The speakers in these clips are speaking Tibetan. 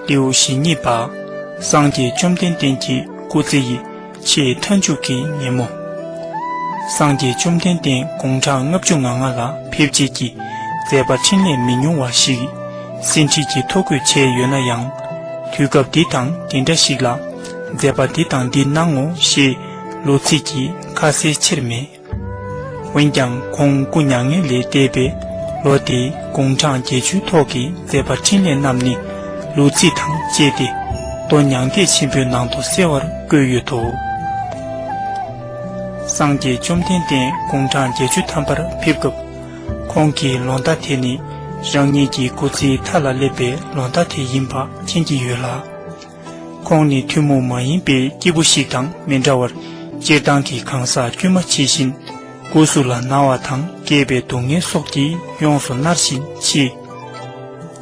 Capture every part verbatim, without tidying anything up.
ལེའུ་ཞེ་གཉིས་པ། སངས་རྒྱས་བཅོམ་ལྡན་འདས་ཀྱི་སྐུ་ཚེ་ཡི་ཆེས་མཐའ་མཇུག་གི་ཉིན་མོ། སངས་རྒྱས་བཅོམ་ལྡན་འདས་དགུང་གྲངས་ལྔ་བཅུ་ང་ལྔ་ལ་ཕེབས་རྗེས་ཀྱི་མཛད་པ་འཕྲིན་ལས་མི་ཉུང་བ་ཞིག་ཟིན་བྲིས་ཀྱི་ཐོ་འགོད་བྱས་ཡོད་ན་ཡང་། དུས་སྐབས་འདི་དང་འདི་འདྲ་ཞིག་ལ་མཛད་པ་འདི་དང་འདི་གནང་ངོ་ཞེས་ལོ་ཚིགས་ཀྱིས་ཁ་གསལ་ཆེར་མེད། འོན་ཀྱང་ཁོང་སྐུ་མྱ་ངན་ལས་འདས་པའི་ལོ་དེའི་དགུང་གྲངས་བརྒྱད་ཅུའི་ཐོག་གི་མཛད་པ་འཕྲིན་ལས་རྣམས་ནི་ལོ་ཚིགས་དང་བཅས་ཏེ་མདོ་མྱང་འདས་ཆེན་པོའི་ནང་དུ་གསལ་བར་བཀོད་ཡོད་དོ། སངས་རྒྱས་བཅོམ་ལྡན་འདས་དགུང་གྲངས་བརྒྱད་ཅུ་ཐམ་པར་ཕེབས་སྐབས། ཁོང་གི་ལོ་ཟླ་དེ་ནི་རང་ཉིད་ཀྱི་སྐུ་ཚེའི་མཐའ་ལ་སླེབས་པའི་ལོ་ཟླ་དེ་ཡིན་པ་མཁྱེན་གྱི་ཡོད་ལ། ཁོང་ནི་ཐུན་མོང་མ་ཡིན་པའི་སྐྱེས་བུ་ཞིག་དང་མི་འདྲ་བར། སྤྱིར་བཏང་གི་གང་ཟག་དཀྱུས་མ་ཇི་བཞིན། སྐུ་གཟུགས་ལ་ན་བ་དང་སྐྱེས་པའི་སྡུག་བསྔལ་སོགས་ཀྱིས་ཡོངས་སུ་མནར་བཞིན་མཆིས།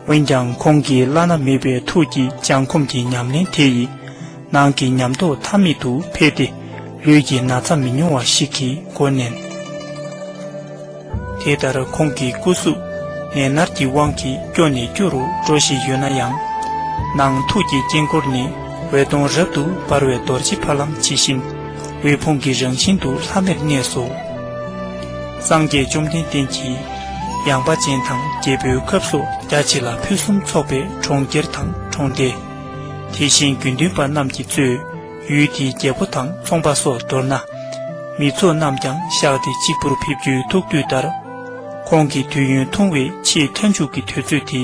འོན་ཀྱང་ཁོང་གི་བླ་ན་མེད་པའི་ཐུགས་ཀྱི་སྦྱང་གོམས་ཀྱི་ཉམས་ལེན་དེ་ཡིས། ནང་གི་ཉམས་རྟོགས་ཐ་མེད་དུ་འཕེལ་ཏེ། ལུས་ཀྱི་ན་ཚ་མི་ཉུང་བ་ཞིག་གིས་མགོ་མནན། དེ་ལྟར་ཁོང་གི་སྐུ་གཟུགས་ནད་མནར་གྱི་དབང་གིས་སྐྱོ་ནས་སྐྱོ་རུ་འགྲོ་བཞིན་ཡོད་ན་ཡང་། ནང་ཐུགས་ཀྱི་དཀྱིལ་འཁོར་ནི་འོད་སྟོང་རབ་ཏུ་འབར་བའི་རྡོ་རྗེ་ཕ་ལམ་ཇི་བཞིན་འོད་ཕུང་གི་རང་བཞིན་དུ་ལྷམ་མེར་གནས་སོ། སངས་རྒྱས་བཅོམ་ལྡན་འདས་ཀྱིས་ཡངས་པ་ཅན་དང་རྒྱལ་པོའི་ཁབ་སོགས་རྒྱ་ཆེ་ལ་ཕུན་སུམ་ཚོགས་པའི་གྲོང་ཁྱེར་དང་གྲོང་རྡལ། དེ་བཞིན་དགེ་འདུན་པ་རྣམས་ཀྱིས་གཙོས། ཡུལ་དེའི་རྒྱལ་པོ་དང་ཚོང་པ་སོགས་མདོར་ན། མི་ཚོགས་རྣམས་ཀྱང་བཞག་སྟེ་གཅིག་པུར་ཕེབས་རྒྱུའི་ཐུགས་འདུན་ལྟར། ཁོང་གི་དུས་ཡུན་ཐུང་བའི་ཆེས་མཐའ་མཇུག་གི་དུས་ཚོད་དེ།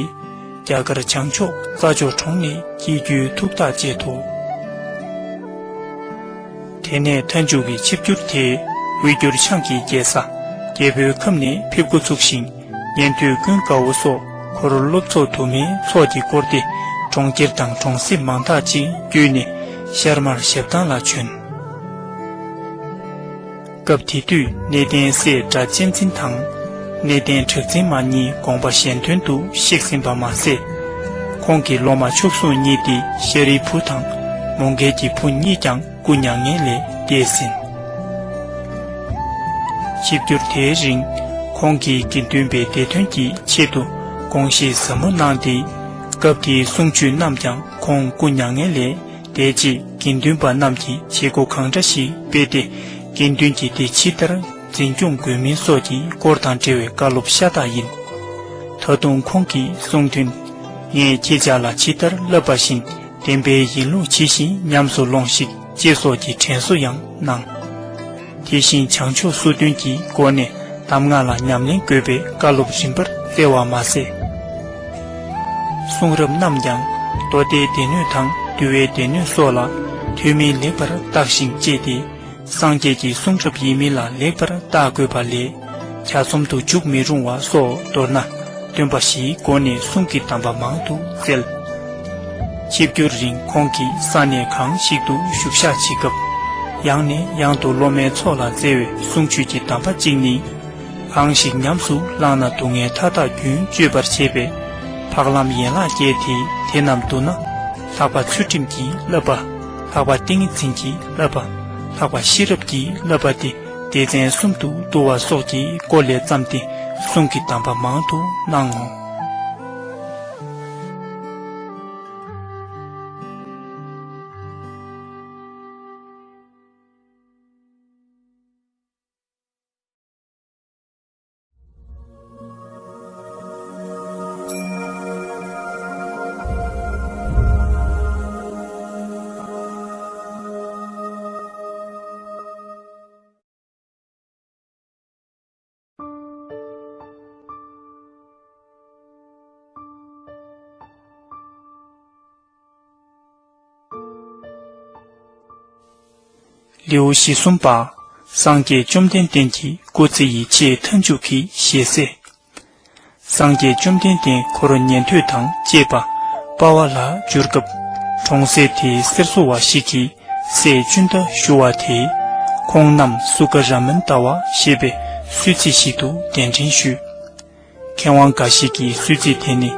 རྒྱ་གར་བྱང་ཕྱོགས་རྩྭ་མཆོག་གྲོང་ནས་སྐྱེལ་རྒྱུའི་ཐུགས་ཐག་བཅད་དོ། དེ་ནས་མཐའ་མཇུག་གི་ཆིབས་བསྒྱུར་དེ། དབུས་འགྱུར་འཆང་གི་རྒྱལ་ས་རྒྱལ་པོའི་ཁབ་ནས་ཕེབས་འགོ་ཚུགས་ཤིང་། ཉན་ཐོས་ཀུན་དགའ་བོ་སོགས་འཁོར་སློབ་ཚོགས་དུ་མའི་ཚོགས་ཀྱིས་བསྐོར་ཏེ་གྲོང་ཁྱེར་དང་གྲོང་གསེབ་མང་དག་ཅིག་བརྒྱུད་ནས་ཤར་མར་ཞབས་ཐང་ལ་བྱོན། སྐབས་དེ་དུས་གནས་བརྟན་སྲས་སྒྲ་གཅན་འཛིན་དང་། གནས་བརྟན་གྲགས་འཛིན་མ་གཉིས་དགོངས་པ་གཞན་དོན་དུ་གཤེགས་ཟིན་པ་མ་ཟད། ཁོང་གི་སློབ་མ་མཆོག་ཟུང་གཉིས་ཏེ་ཤཱ་རིའི་བུ་དང་མོའུ་འགལ་གྱི་བུ་གཉིས་ཀྱང་སྐུ་མྱ་ངན་ལས་འདས་ཟིན། ཆིབས་བསྒྱུར་དེའི་རིང་ཁོང་གིས་དགེ་འདུན་པའི་བདེ་དོན་གྱི་ཆེད་དུ་དགོངས་བཞེས་ཟབ་མོ་གནང་སྟེ། སྐབས་དེའི་གསུང་ཆོས་རྣམས་ཀྱང་ཁོང་སྐུ་མྱ་ངན་ལས་འདས་རྗེས་དགེ་འདུན་པ་རྣམས་ཀྱིས་བྱེད་སྒོ་གང་འདྲ་ཞིག་སྤེལ་ཏེ། དགེ་འདུན་གྱི་སྡེ་ཇི་ལྟར་འཛིན་སྐྱོང་དགོས་མིན་སོགས་ཀྱི་སྐོར་དང་འབྲེལ་བའི་བཀའ་སློབ་ཤ་སྟག་ཡིན། ད་དུང་ཁོང་གིས་གསུང་དོན། ངས་ཁྱེད་ཅག་ལ་ཇི་ལྟར་བསླབས་པ་བཞིན། བདེན་པའི་ཡིན་ལུགས་ཇི་བཞིན་ཉམས་སུ་ལོངས་ཤིག །ཅེས་སོགས་ཀྱི་དྲན་གསོ་ཡང་གནང་། དེ་བཞིན་བྱང་ཆུབ་སོ་བདུན་གྱི་སྒོ་ནས་གདམས་ངག་ལ་ཉམས་ལེན་དགོས་པའི་བཀའ་སློབ་རིམ་པར་སྩལ་བ་མ་ཟད། གསུང་རབ་རྣམས་ཀྱང་མདོ་སྡེའི་སྡེ་སྣོད་དང་འདུལ་བའི་སྡེ་སྣོད་སོགས་ལ་དོན་སྨིན་ལེགས་པར་བརྟགས་ཤིང་དཔྱད་དེ། སངས་རྒྱས་ཀྱི་གསུང་རབ་ཡིན་མིན་ལ་ལེགས་པར་བརྟག་དགོས་པ་ལས། གྱ་ཚོམ་དུ་འཇུག་མི་རུང་བ་སོགས་མདོར་ན། སྟོན་པ་བཞིའི་སྒོ་ནས་གསུང་གི་གདམས་པ་མང་དུ་བསྩལ། ཆིབས་བསྒྱུར་རིང་ཁོང་གིས་ས་གནས་གང་ཞིག་ཏུ་བཞུགས་ཞག་བྱེད་སྐབས། ཡང་ནས་ཡང་དུ་སློབ་མའི་ཚོགས་ལ་བསྩལ་བའི་གསུང་ཆོས་ཀྱི་གདམས་པ་གཅིག་ནི། གང་ཞིག་ཉམས་སུ་བླངས་ན་སྡུག་བསྔལ་མཐའ་དག་རྒྱུན་གཅོད་པར་བྱེད་པའི་འཕགས་ལམ་ཡན་ལག་བརྒྱད་དེ། དེ་རྣམས་བསྡུ་ན། ལྷག་པ་ཚུལ་ཁྲིམས་ཀྱིས་བསླབ་པ། ལྷག་པ་ཏིང་ངེ་འཛིན་གྱིས་བསླབ་པ། ལྷག་པ་ཤེས་རབ་ཀྱིས་བསླབ་པ་སྟེ། སྡེ་ཚན་གསུམ་དུ་བསྡུ་བ་སོགས་ཀྱི་སྐོར་ལས་བརྩམས་ཏེ་གསུང་གི་གདམས་པ་མང་དུ་གནང་ངོ་། ལེའུ་ཞེ་གསུམ་པ། སངས་རྒྱས་བཅོམ་ལྡན་འདས་ཀྱི་སྐུ་ཚེ་ཡི་ཆེས་མཐའ་མཇུག་གི་ཞལ་ཟས། སངས་རྒྱས་བཅོམ་ལྡན་འདས་འཁོར་ཉན་ཐོས་དང་བཅས་པ་དཔའ་བ་ལ་འབྱོར་སྐབས། གྲོང་གསེབ་དེའི་གསེར་བཟོ་བ་ཞིག་གིས་སྲས་ཅུན་ཏ་ཞུ་བ་དེས། ཁོང་རྣམས་སུ་ཀ་ར་མན་ཏ་བ་ཞེས་པའི་གསོལ་ཚིགས་ཤིག་ཏུ་གདན་འདྲེན་ཞུས། མཁས་དབང་འགའ་ཞིག་གིས་གསོལ་ཚིགས་དེ་ནི་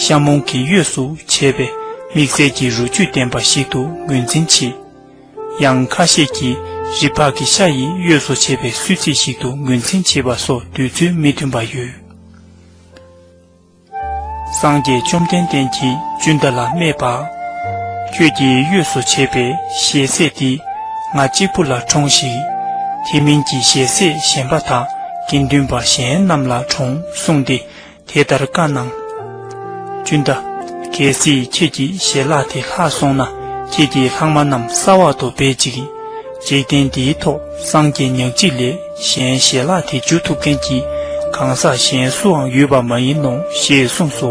ཤ་མོང་གི་གཡོས་སུ་བྱས་པའི་དམིགས་བསལ་གྱི་རུ་ཆུ་ལྡན་པ་ཞིག་ཏུ་ངོས་འཛིན་བྱེད། ཡང་ཁ་ཤས་ཀྱིས་རི་ཕག་གི་ཤ་ཡི་གཡོས་སུ་བྱས་པའི་གསོལ་ཚིགས་ཤིག་ཏུ་ངོས་འཛིན་བྱེད་པ་སོགས་འདོད་ཚུལ་མི་མཐུན་པ་ཡོད། སངས་རྒྱས་བཅོམ་ལྡན་འདས་ཀྱིས་ཅུན་ཏ་ལ་སྨྲས་པ། ཁྱོད་ཀྱི་གཡོས་སུ་བྱས་པའི་ཞལ་ཟས་འདི་ང་གཅིག་པུ་ལ་འཁྲུངས་ཤིག། དེ་མིན་གྱི་ཞལ་ཟས་གཞན་པ་དག་དགེ་འདུན་པ་གཞན་རྣམས་ལ་འཁྲུངས་གསུངས་ཏེ། དེ་ལྟར་བཀའ་གནང་། ཅུན་ཏ། གལ་སྲིད་ཁྱེད་ཀྱི་ཞལ་ལག་དེ་ལྷག་སོང་ན། ཁྱེད་ཀྱི་ལྷག་མ་རྣམས་ས་འོག་ཏུ་སྦས་ཅིག། འཇིག་རྟེན་འདིའི་ཐོག་སངས་རྒྱས་ཉག་གཅིག་ལས་གཞན་ཞལ་ལག་དེ་འཇུ་ཐུབ་མཁན་གྱི་གང་ཟག་གཞན་སུའང་ཡོད་པ་མ་ཡིན་ནོ་ཞེས་གསུངས་སོ།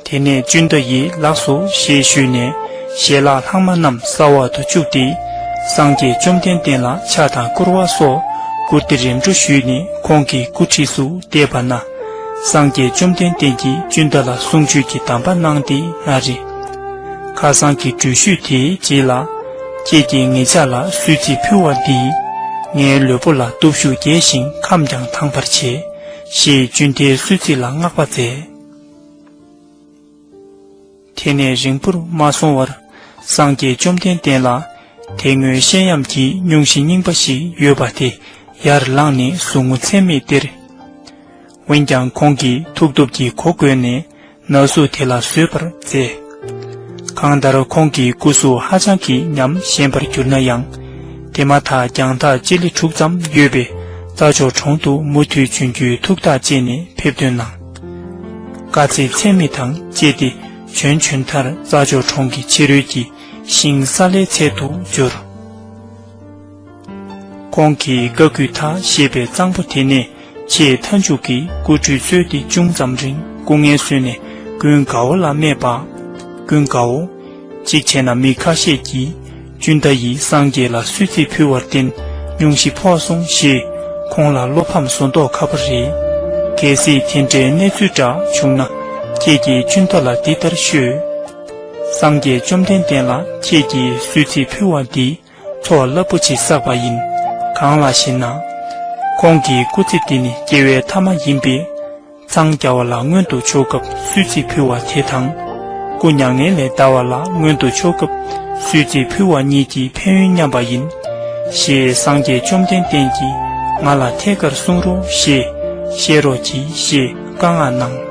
དེ་ནས་ཅུན་ཏ་ཡིས་ལགས་སོ་ཞེས་ཞུས་ནས། ཞལ་ལག་ལྷག་མ་རྣམས་ས་འོག་ཏུ་བཅུག་སྟེ། སངས་རྒྱས་བཅོམ་ལྡན་འདས་ལ་ཕྱག་དང་བསྐོར་བ་སོགས་བཀུར་སྟི་རིམ་གྲོ་ཞུས་ནས་ཁོང་གི་སྐུ་ཁྲིས་སུ་བསྡད་པ་ན། སངས་རྒྱས་བཅོམ་ལྡན་འདས་ཀྱིས་ཅུན་ཏ་ལ་གསུང་ཆོས་ཀྱི་གདམས་པ་གནང་སྟེ་ཨ་རེ། ཁ་སང་གི་འགྲུལ་བཞུད་དེའི་རྗེས་ལ། ཁྱེད་ཀྱིས་ངེད་ཅག་ལ་གསོལ་ཚིགས་ཕུལ་བ་འདིས། ངའི་ལུས་པོ་ལ་སྟོབས་ཤུགས་རྒྱས་ཤིང་ཁམས་ཀྱང་དྭངས་པར་བྱེད། ཞེས་ཅུན་ཏའི་གསོལ་ཚིགས་ལ་བསྔགས་པ་མཛད། དེ་ནས་རིང་པོར་མ་སོང་བར། སངས་རྒྱས་བཅོམ་ལྡན་འདས་ལ། དེ་སྔོན་བཤད་ཡམས་ཀྱི་སྙུང་གཞི་རྙིང་པ་ཞིག་ཡོད་པ་དེ་ཡར་ལངས་ནས་ཟུག་རྔུ་ཚད་མེད་སྟེར། འོན་ཀྱང་ཁོང་གིས་ཐུགས་སྟོབས་ཀྱིས་གོ་བགོས་ནས་ན་ཟུག་དེ་ལ་བཟོད་པར་མཛད། གང་ལྟར་ཁོང་གི་སྐུ་གཟུགས་ཧ་ཅང་གི་ཉམས་ཞན་པར་གྱུར་ན་ཡང་། དེ་མ་ཐག་རྒྱང་ཐག་སྤྱི་ལེ་དྲུག་ཙམ་ཡོད་པའི་རྩྭ་མཆོག་གྲོང་དུ་མུ་མཐུད་བྱོན་རྒྱུའི་ཐུགས་ཐག་བཅད་ནས་ཕེབས་དོན་གནང་། དཀའ་ཚེགས་ཚད་མེད་དང་བཅས་ཏེ་བྱོན་བྱོན་མཐར་རྩྭ་མཆོག་གྲོང་གི་ཕྱི་རོལ་གྱི་ཤིང་སཱ་ལའི་ཚལ་དུ་འབྱོར། ཁོང་གིས་བཀའ་བརྒྱུད་མཐའ་ཞེས་པའི་གཙང་པོ་དེ་ནས་ཆེས་མཐའ་མཇུག་གི་སྐུ་ཁྲུས་གསོལ་ཏེ་ཅུང་ཙམ་རིང་སྐུ་ངལ་གསོས་ནས་ཀུན་དགའ་བོ་ལ་སྨྲས་པ། ཀུན་དགའ་བོ། གཅིག་བྱས་ན་མི་ཁ་ཤས་ཀྱིས་ཅུན་ཏ་ཡིས་སངས་རྒྱས་ལ་གསོལ་ཚིགས་ཕུལ་བར་བརྟེན་སྙུང་གཞི་ཕོག་སོང་ཞེས་ཁོང་ལ་བློ་ཕམ་བཟོ་མདོག་ཁ་པོ་རེད། གལ་སྲིད་དེ་འདྲའི་གནས་ཚུལ་འདྲ་བྱུང་ན། ཁྱེད་ཀྱིས་ཅུན་ཏ་ལ་འདི་ལྟར་ཤོད། སངས་རྒྱས་བཅོམ་ལྡན་འདས་ལ་ཁྱེད་ཀྱིས་གསོལ་ཚིགས་ཕུལ་བ་འདིས། ཚོགས་རླབས་པོ་ཆེ་བསགས་པ་ཡིན། གང་ལགས་ཤེ་ན། ཁོང་གི་སྐུ་ཚེ་འདི་ནི་སྐྱེ་བའི་ཐ་མ་ཡིན་པས། འཚང་རྒྱ་བ་ལ་མངོན་དུ་ཕྱོགས་སྐབས་གསོལ་ཚིགས་ཕུལ་བ་དེ་དང་། སྐུ་མྱ་ངན་ལས་འདའ་བ་ལ་མངོན་དུ་ཕྱོགས་སྐབས་གསོལ་ཚིགས་ཕུལ་བ་གཉིས་ཀྱི་ཕན་ཡོན་མཉམ་པ་ཡིན། ཞེས་སངས་རྒྱས་བཅོམ་ལྡན་འདས་ཀྱིས་ང་ལ་ཐད་ཀར་གསུང་རོགས་ཞེས་བཤད་རོགས་གྱིས་ཞེས་བཀའ་མངགས་གནང་།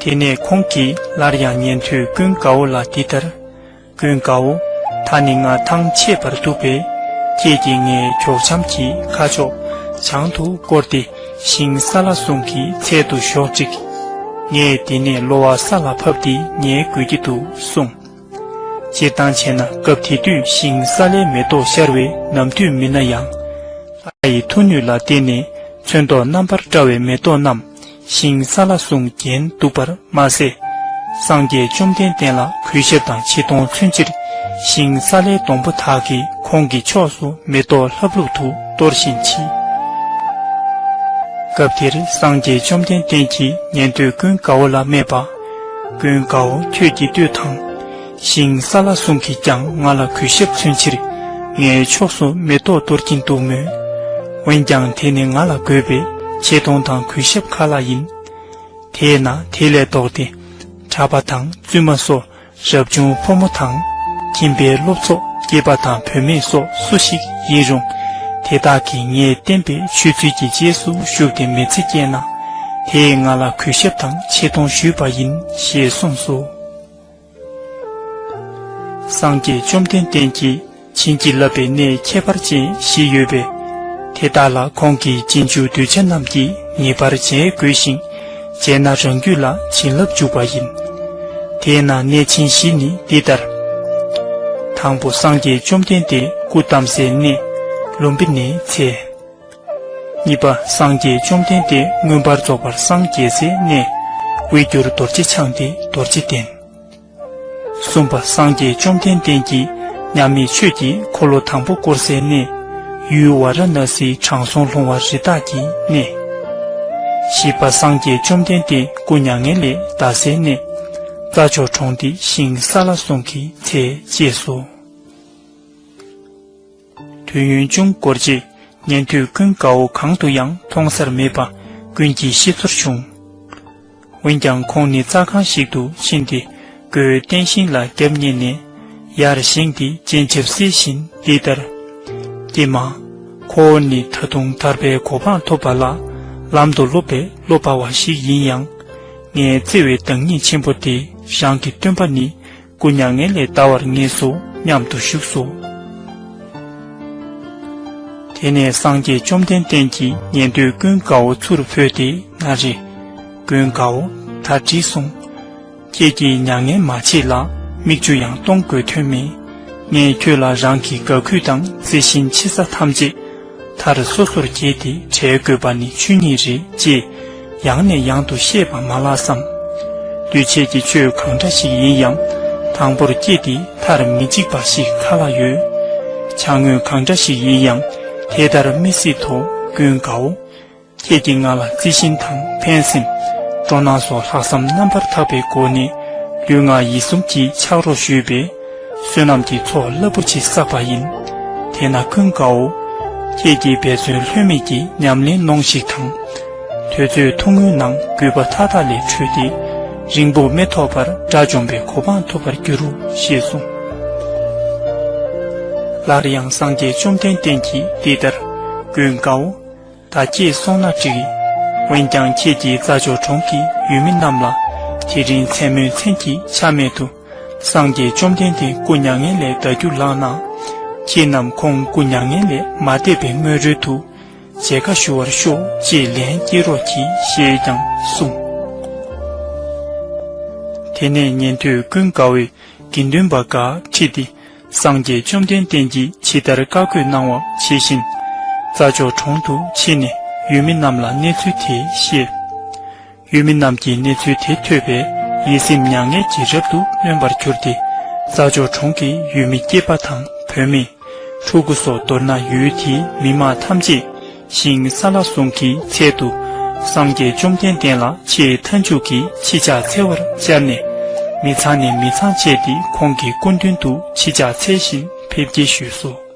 དེ་ནས་ཁོང་གིས་སླར་ཡང་ཉན་ཐོས་ཀུན་དགའ་བོ་ལ་འདི་ལྟར། ཀུན་དགའ་བོ། ད་ནི་ང་ཐང་ཆད་པར་འདུག་པས། ཁྱེད་ཀྱིས་ངའི་གྱོག་འཆམ་གྱི་ཁ་ཕྱོགས་བྱང་དུ་བསྐོར་ཏེ་ཤིང་སཱ་ལ་གསུམ་གྱི་ཚལ་དུ་ཞོག་ཅིག། ངས་འདི་ནས་གློ་བ་ས་ལ་ཕབ་སྟེ་ཉལ་དགོས་ཀྱི་འདུག་གསུངས། སྤྱིར་བཏང་བྱས་ན་སྐབས་དེ་དུས་ཤིང་སཱ་ལའི་མེ་ཏོག་ཤར་བའི་ནམ་དུས་མིན་ན་ཡང་། ལྷ་ཡི་མཐུ་ནུས་ལ་བརྟེན་ནས་ཚོན་མདོག་རྣམ་པར་བཀྲ་བའི་མེ་ཏོག་རྣམས་ཤིང་སཱ་ལ་གསུམ་བརྒྱན་འདུག་པར་མ་ཟད། སངས་རྒྱས་བཅོམ་ལྡན་འདས་ལ་གུས་ཞབས་དང་ཆེ་མཐོང་མཚོན་ཕྱིར་ཤིང་སཱ་ལའི་སྡོང་པོ་དག་གིས་ཁོང་གི་ཕྱོགས་སུ་མེ་ཏོག་ལྷབ་ལྷུབ་ཏུ་གཏོར་བཞིན་མཆིས། སྐབས་དེར་སངས་རྒྱས་བཅོམ་ལྡན་འདས་ཀྱིས་ཉན་ཐོས་ཀུན་དགའ་བོ་ལ་སྨྲས་པ། ཀུན་དགའ་བོ། ཁྱོད་ཀྱི་བསྟོད་དང་། ཤིང་སཱ་ལ་གསུམ་གྱིས་ཀྱང་ང་ལ་གུས་ཞབས་མཚོན་ཕྱིར་ངའི་ཕྱོགས་སུ་མེ་ཏོག་གཏོར་གྱིན་འདུག་མོད། འོན་ཀྱང་དེ་ནི་ང་ལ་དགོས་པས་ཆེ་མཐོང་དང་གུས་ཞབས་ག་ལ་ཡིན། དེས་ན་དེ་ལས་ལྡོག་སྟེ། གྲྭ་པ་དང་བཙུན་མ་སོགས་རབ་བྱུང་ཕོ་མོ་དང་། ཁྱིམ་པའི་སློབ་ཚོགས་སྐྱེས་པ་དང་བུད་མེད་སོགས་སུ་ཞིག་ཡིན་རུང་། དེ་དག་གིས་ངས་བསྟན་པའི་ཆོས་ཚུལ་གྱི་རྗེས་སུ་ཞུགས་ཏེ་མི་ཚེ་སྐྱེལ་ན། དེས་ང་ལ་གུས་ཞབས་དང་ཆེ་མཐོང་ཞུས་པ་ཡིན་ཞེས་གསུངས་སོ། སངས་རྒྱས་བཅོམ་ལྡན་འདས་ཀྱིས་བྱིན་གྱིས་བརླབས་པའི་གནས་ཁྱད་པར་ཅན་བཞི་ཡོད་པས། དེ་དག་ལ་ཁོང་གི་རྗེས་འཇུག་གདུལ་བྱ་རྣམས་ཀྱིས་ངེས་པར་མཇལ་དགོས་ཤིང་། མཇལ་ན་རང་རྒྱུད་ལ་བྱིན་རླབས་འཇུག་པ་ཡིན། དེས་ན་གནས་ཆེན་བཞི་ནི་འདི་ལྟར། དང་པོ་སངས་རྒྱས་བཅོམ་ལྡན་འདས་སྐུ་བལྟམས་སའི་གནས། ལུམ་བི་ནིའི་ཚལ། གཉིས་པ་སངས་རྒྱས་བཅོམ་ལྡན་འདས་མངོན་པར་རྫོགས་པར་སངས་རྒྱས་སའི་གནས། དབུས་འགྱུར་རྡོ་རྗེ་འཆང་སྟེ་རྡོ་རྗེ་གདན། གསུམ་པ་སངས་རྒྱས་བཅོམ་ལྡན་འདས་ཀྱིས་མཉམ་མེད་ཆོས་ཀྱི་འཁོར་ལོ་དང་པོ་བསྐོར་སའི་གནས། ཡུལ་ཝཱ་ར་ཎ་སིའི་དྲང་སྲོང་ལྷུང་བ་རི་དྭགས་ཀྱི་གནས། བཞི་པ་སངས་རྒྱས་བཅོམ་ལྡན་འདས་སྐུ་མྱ་ངན་ལས་འདའ་སའི་གནས། རྩྭ་མཆོག་གྲོང་སྟེ་ཤིང་སཱ་ལ་གསུམ་གྱི་ཚལ་བཅས་སོ། དུས་ཡུན་ཅུང་འགོར་རྗེས་ཉན་ཐོས་ཀུན་དགའ་བོ་གང་དུ་ཡང་མཐོང་སར་མེད་པ་ཀུན་གྱིས་ཤེས་ཚོར་བྱུང་། འོན་ཀྱང་ཁོང་ནི་རྩྭ་ཁང་ཞིག་ཏུ་ཕྱིན་ཏེ་གོས་བརྟན་ཤིང་ལ་རྒྱབ་བསྙེས་ནས་ཡར་བཞེངས་ཏེ་སྤྱན་ཆབ་བསིལ་བཞིན་འདི་ལྟར། ཀྱེ་མ། ཁོ་བོ་ནི་ད་དུང་ཐར་པའི་གོ་འཕང་ཐོབ་པ་ལ་ ལམ་དུ་སློབ་པའི་བློ་འབར་བ་ཞིག་ཡིན་ཡང་། ངས་བརྩེ་བའི་བདག་ཉིད་ཆེན་པོ་དེ་རང་གི་སྟོན་པ་ནི་སྐུ་མྱ་ངན་ལས་འདའ་བར་ངེས་སོ་སྙམ་དུ་ཞུགས་སོ། དེ་ནས་སངས་རྒྱས་བཅོམ་ལྡན་འདས་ཀྱིས་ཉན་ཐོས་ཀུན་དགའ་བོ་ཚུར་བོས་ཏེ་ན་རེ། ཀུན་དགའ་བོ། ད་འགྲིག་སོང་། ཁྱེད་ཀྱིས་མྱ་ངན་མ་བྱེད་ལ། མིག་ཆུ་ཡང་གཏོང་དགོས་དོན་མེད། ངས་ཁྱོད་ལ་རང་གི་དགའ་གུས་དང་བརྩེ་ཞེན་ཆེ་ས་ཐམས་ཅད་མཐར་སོ་སོར་བརྒྱད་དེ་བྲལ་དགོས་པ་ནི་ཆོས་ཉིད་རེད་ཅེས་ཡང་ནས་ཡང་དུ་བཤད་པ་མ་ལགས་སམ། འདུས་བྱས་ཀྱི་ཆོས་གང་འདྲ་ཞིག་ཡིན་ཡང་དང་པོར་སྐྱེས་ཏེ་མཐར་མི་འཇིག་པ་ཞིག་ག་ལ་ཡོད། བྱ་དངོས་གང་འདྲ་ཞིག་ཡིན་ཡང་དེ་ལྟར་མི་སྲིད་དོ། ཀུན་དགའ་བོ། ཁྱེད་ཀྱིས་ང་ལ་བརྩེ་ཞེན་དང་ཕན་སེམས། སྤྲོ་སྣང་སོགས་ལྷག་བསམ་རྣམ་པར་དག་པའི་སྒོ་ནས་ལུས་ངག་ཡིད་གསུམ་གྱི་ཕྱག་རོགས་ཞུས་པས་བསོད་ནམས་ཀྱི་ཚོགས་རླབས་པོ་ཆེ་བསགས་པ་ཡིན། དེས་ན་ཀུན་དགའ་བོ། ཁྱེད་ཀྱིས་འབད་བརྩོན་ལྷོད་མེད་ཀྱིས་ཉམས་ལེན་གནོངས་ཤིག་དང་། དུས་ཚོད་ཐུང་ངུའི་ནང་རྒུད་པ་མཐའ་དག་ལས་གྲོལ་ཏེ། རིང་པོ་མི་ཐོགས་པར་དགྲ་བཅོམ་པའི་གོ་འཕང་ཐོབ་པར་འགྱུར་རོ་ཞེས་གསུངས། སླར་ཡང་སངས་རྒྱས་བཅོམ་ལྡན་འདས་ཀྱིས་འདི་ལྟར། ཀུན་དགའ་བོ། ད་ཁྱེད་སོང་ན་འགྲིག་འོན་ཀྱང་ཁྱེད་ཀྱིས་རྩྭ་མཆོག་གྲོང་གི་ཡུལ་མི་རྣམས་ལ་དེ་རིང་མཚན་མོའི་མཚན་གྱི་ཆ་སྨད་དུ། སངས་རྒྱས་བཅོམ་ལྡན་འདས་སྐུ་མྱ་ངན་ལས་འདའ་རྒྱུ་ལགས་ན། ཁྱེད་རྣམས་ཁོང་སྐུ་མྱ་ངན་ལས་མ་འདས་པའི་སྔོན་རོལ་དུ་མཇལ་ཁ་ཞུ་བར་ཤོག་ཅེས་ལན་སྐྱེལ་རོགས་གྱིས་ཞེས་ཀྱང་གསུངས། དེ་ནས་ཉན་ཐོས་ཀུན་དགའ་བོས་དགེ་འདུན་པ་འགའ་ཁྲིད་དེ། སངས་རྒྱས་བཅོམ་ལྡན་འདས་ཀྱིས་ཇི་ལྟར་བཀའ་བསྒོས་གནང་བ་ཇི་བཞིན། རྩྭ་མཆོག་གྲོང་དུ་ཕྱིན་ནས་ཡུལ་མི་རྣམས་ལ་གནས་ཚུལ་དེ་བཤད། ཡུལ་མི་རྣམས་ཀྱིས་གནས་ཚུལ་དེ་ཐོས་པས་ཡིད་སེམས་མྱ་ངན་གྱིས་རབ་ཏུ་ནོན་པར་གྱུར་ཏེ། རྩྭ་མཆོག་གྲོང་གི་ཡུལ་མི་སྐྱེས་པ་དང་བུད་མེད། ཕྲུ་གུ་སོགས་མདོར་ན་ཡུལ་དེའི་མི་མང་ཐམས་ཅད་ཞིང་ས་ལ་ཟུང་གི་ཚལ་དུ། སངས་རྒྱས་བཅོམ་ལྡན་འདས་ལ་ཆེས་མཐའ་མཇུག་གི་ཕྱི་ཕྱག་འཚལ་བར་བཅར་ནས། མི་ཚང་ནས་མི་ཚང་བཅས་ཏེ་ཁོང་གི་སྐུ་མདུན་དུ་ཕྱི་ཕྱག་འཚལ་བཞིན་ཕེབས་སྐྱེལ་ཞུས་སོ།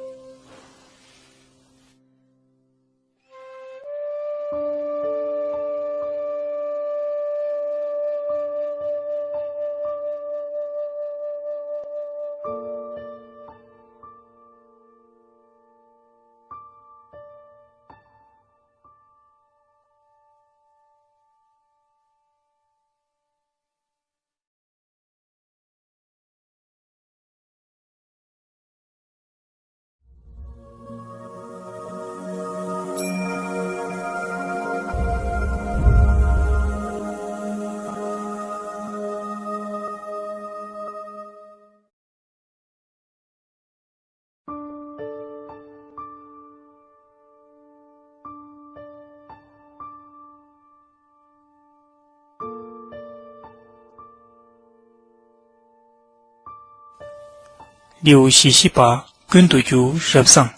ལེའུ་བཞི་བཞི་པ། ཀུན་ཏུ་རྒྱུ་རབ་བཟང་།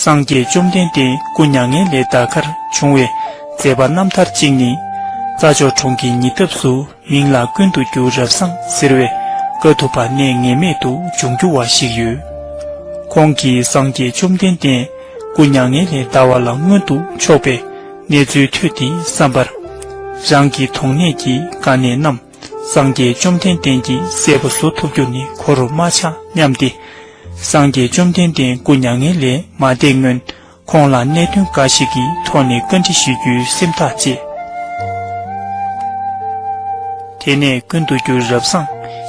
སངས་རྒྱས་བཅོམ་ལྡན་འདས་སྐུ་མྱ་ངན་ལས་འདའ་ཁར་བྱུང་བའི་མཛད་པ་རྣམ་ཐར་གཅིག་ནི། རྩྭ་མཆོག་གྲོང་གི་ཉེ་འདབས་སུ་མིང་ལ་ཀུན་ཏུ་རྒྱུ་རབ་བཟང་ཟེར་བའི་དཀའ་ཐུབ་པ་གནས་ངེས་མེད་དུ་འབྱུང་རྒྱུ་བ་ཞིག་ཡོད། ཁོང་གིས་སངས་རྒྱས་བཅོམ་ལྡན་འདས་སྐུ་མྱ་ངན་ལས་འདའ་བ་ལ་མངོན་དུ་ཕྱོགས་པའི་གནས་ཚུལ་ཐོས་ཏེ་བསམ་པར། རང་གི་དོན་གནས་ཀྱི་དཀའ་གནད་རྣམས་སངས་རྒྱས་བཅོམ་ལྡན་འདས་ཀྱིས་གསལ་པོ་བཟོ་ཐུབ་རྒྱུ་ནི་ཁོ་རུ་མ་ཆགས་སྙམ་སྟེ། སངས་རྒྱས་བཅོམ་ལྡན་འདས་སྐུ་མྱ་ངན་ལས་མ་འདས་སྔོན་ཁོང་ལ་གནད་དོན་འགའ་ཞིག་གི་ཐོག་ནས་བཀའ་འདྲི་ཞུ་རྒྱུའི་སེམས་ཐག་བཅད། དེ་ནས་ཀུན་ཏུ་རྒྱུ་རབ་བཟང་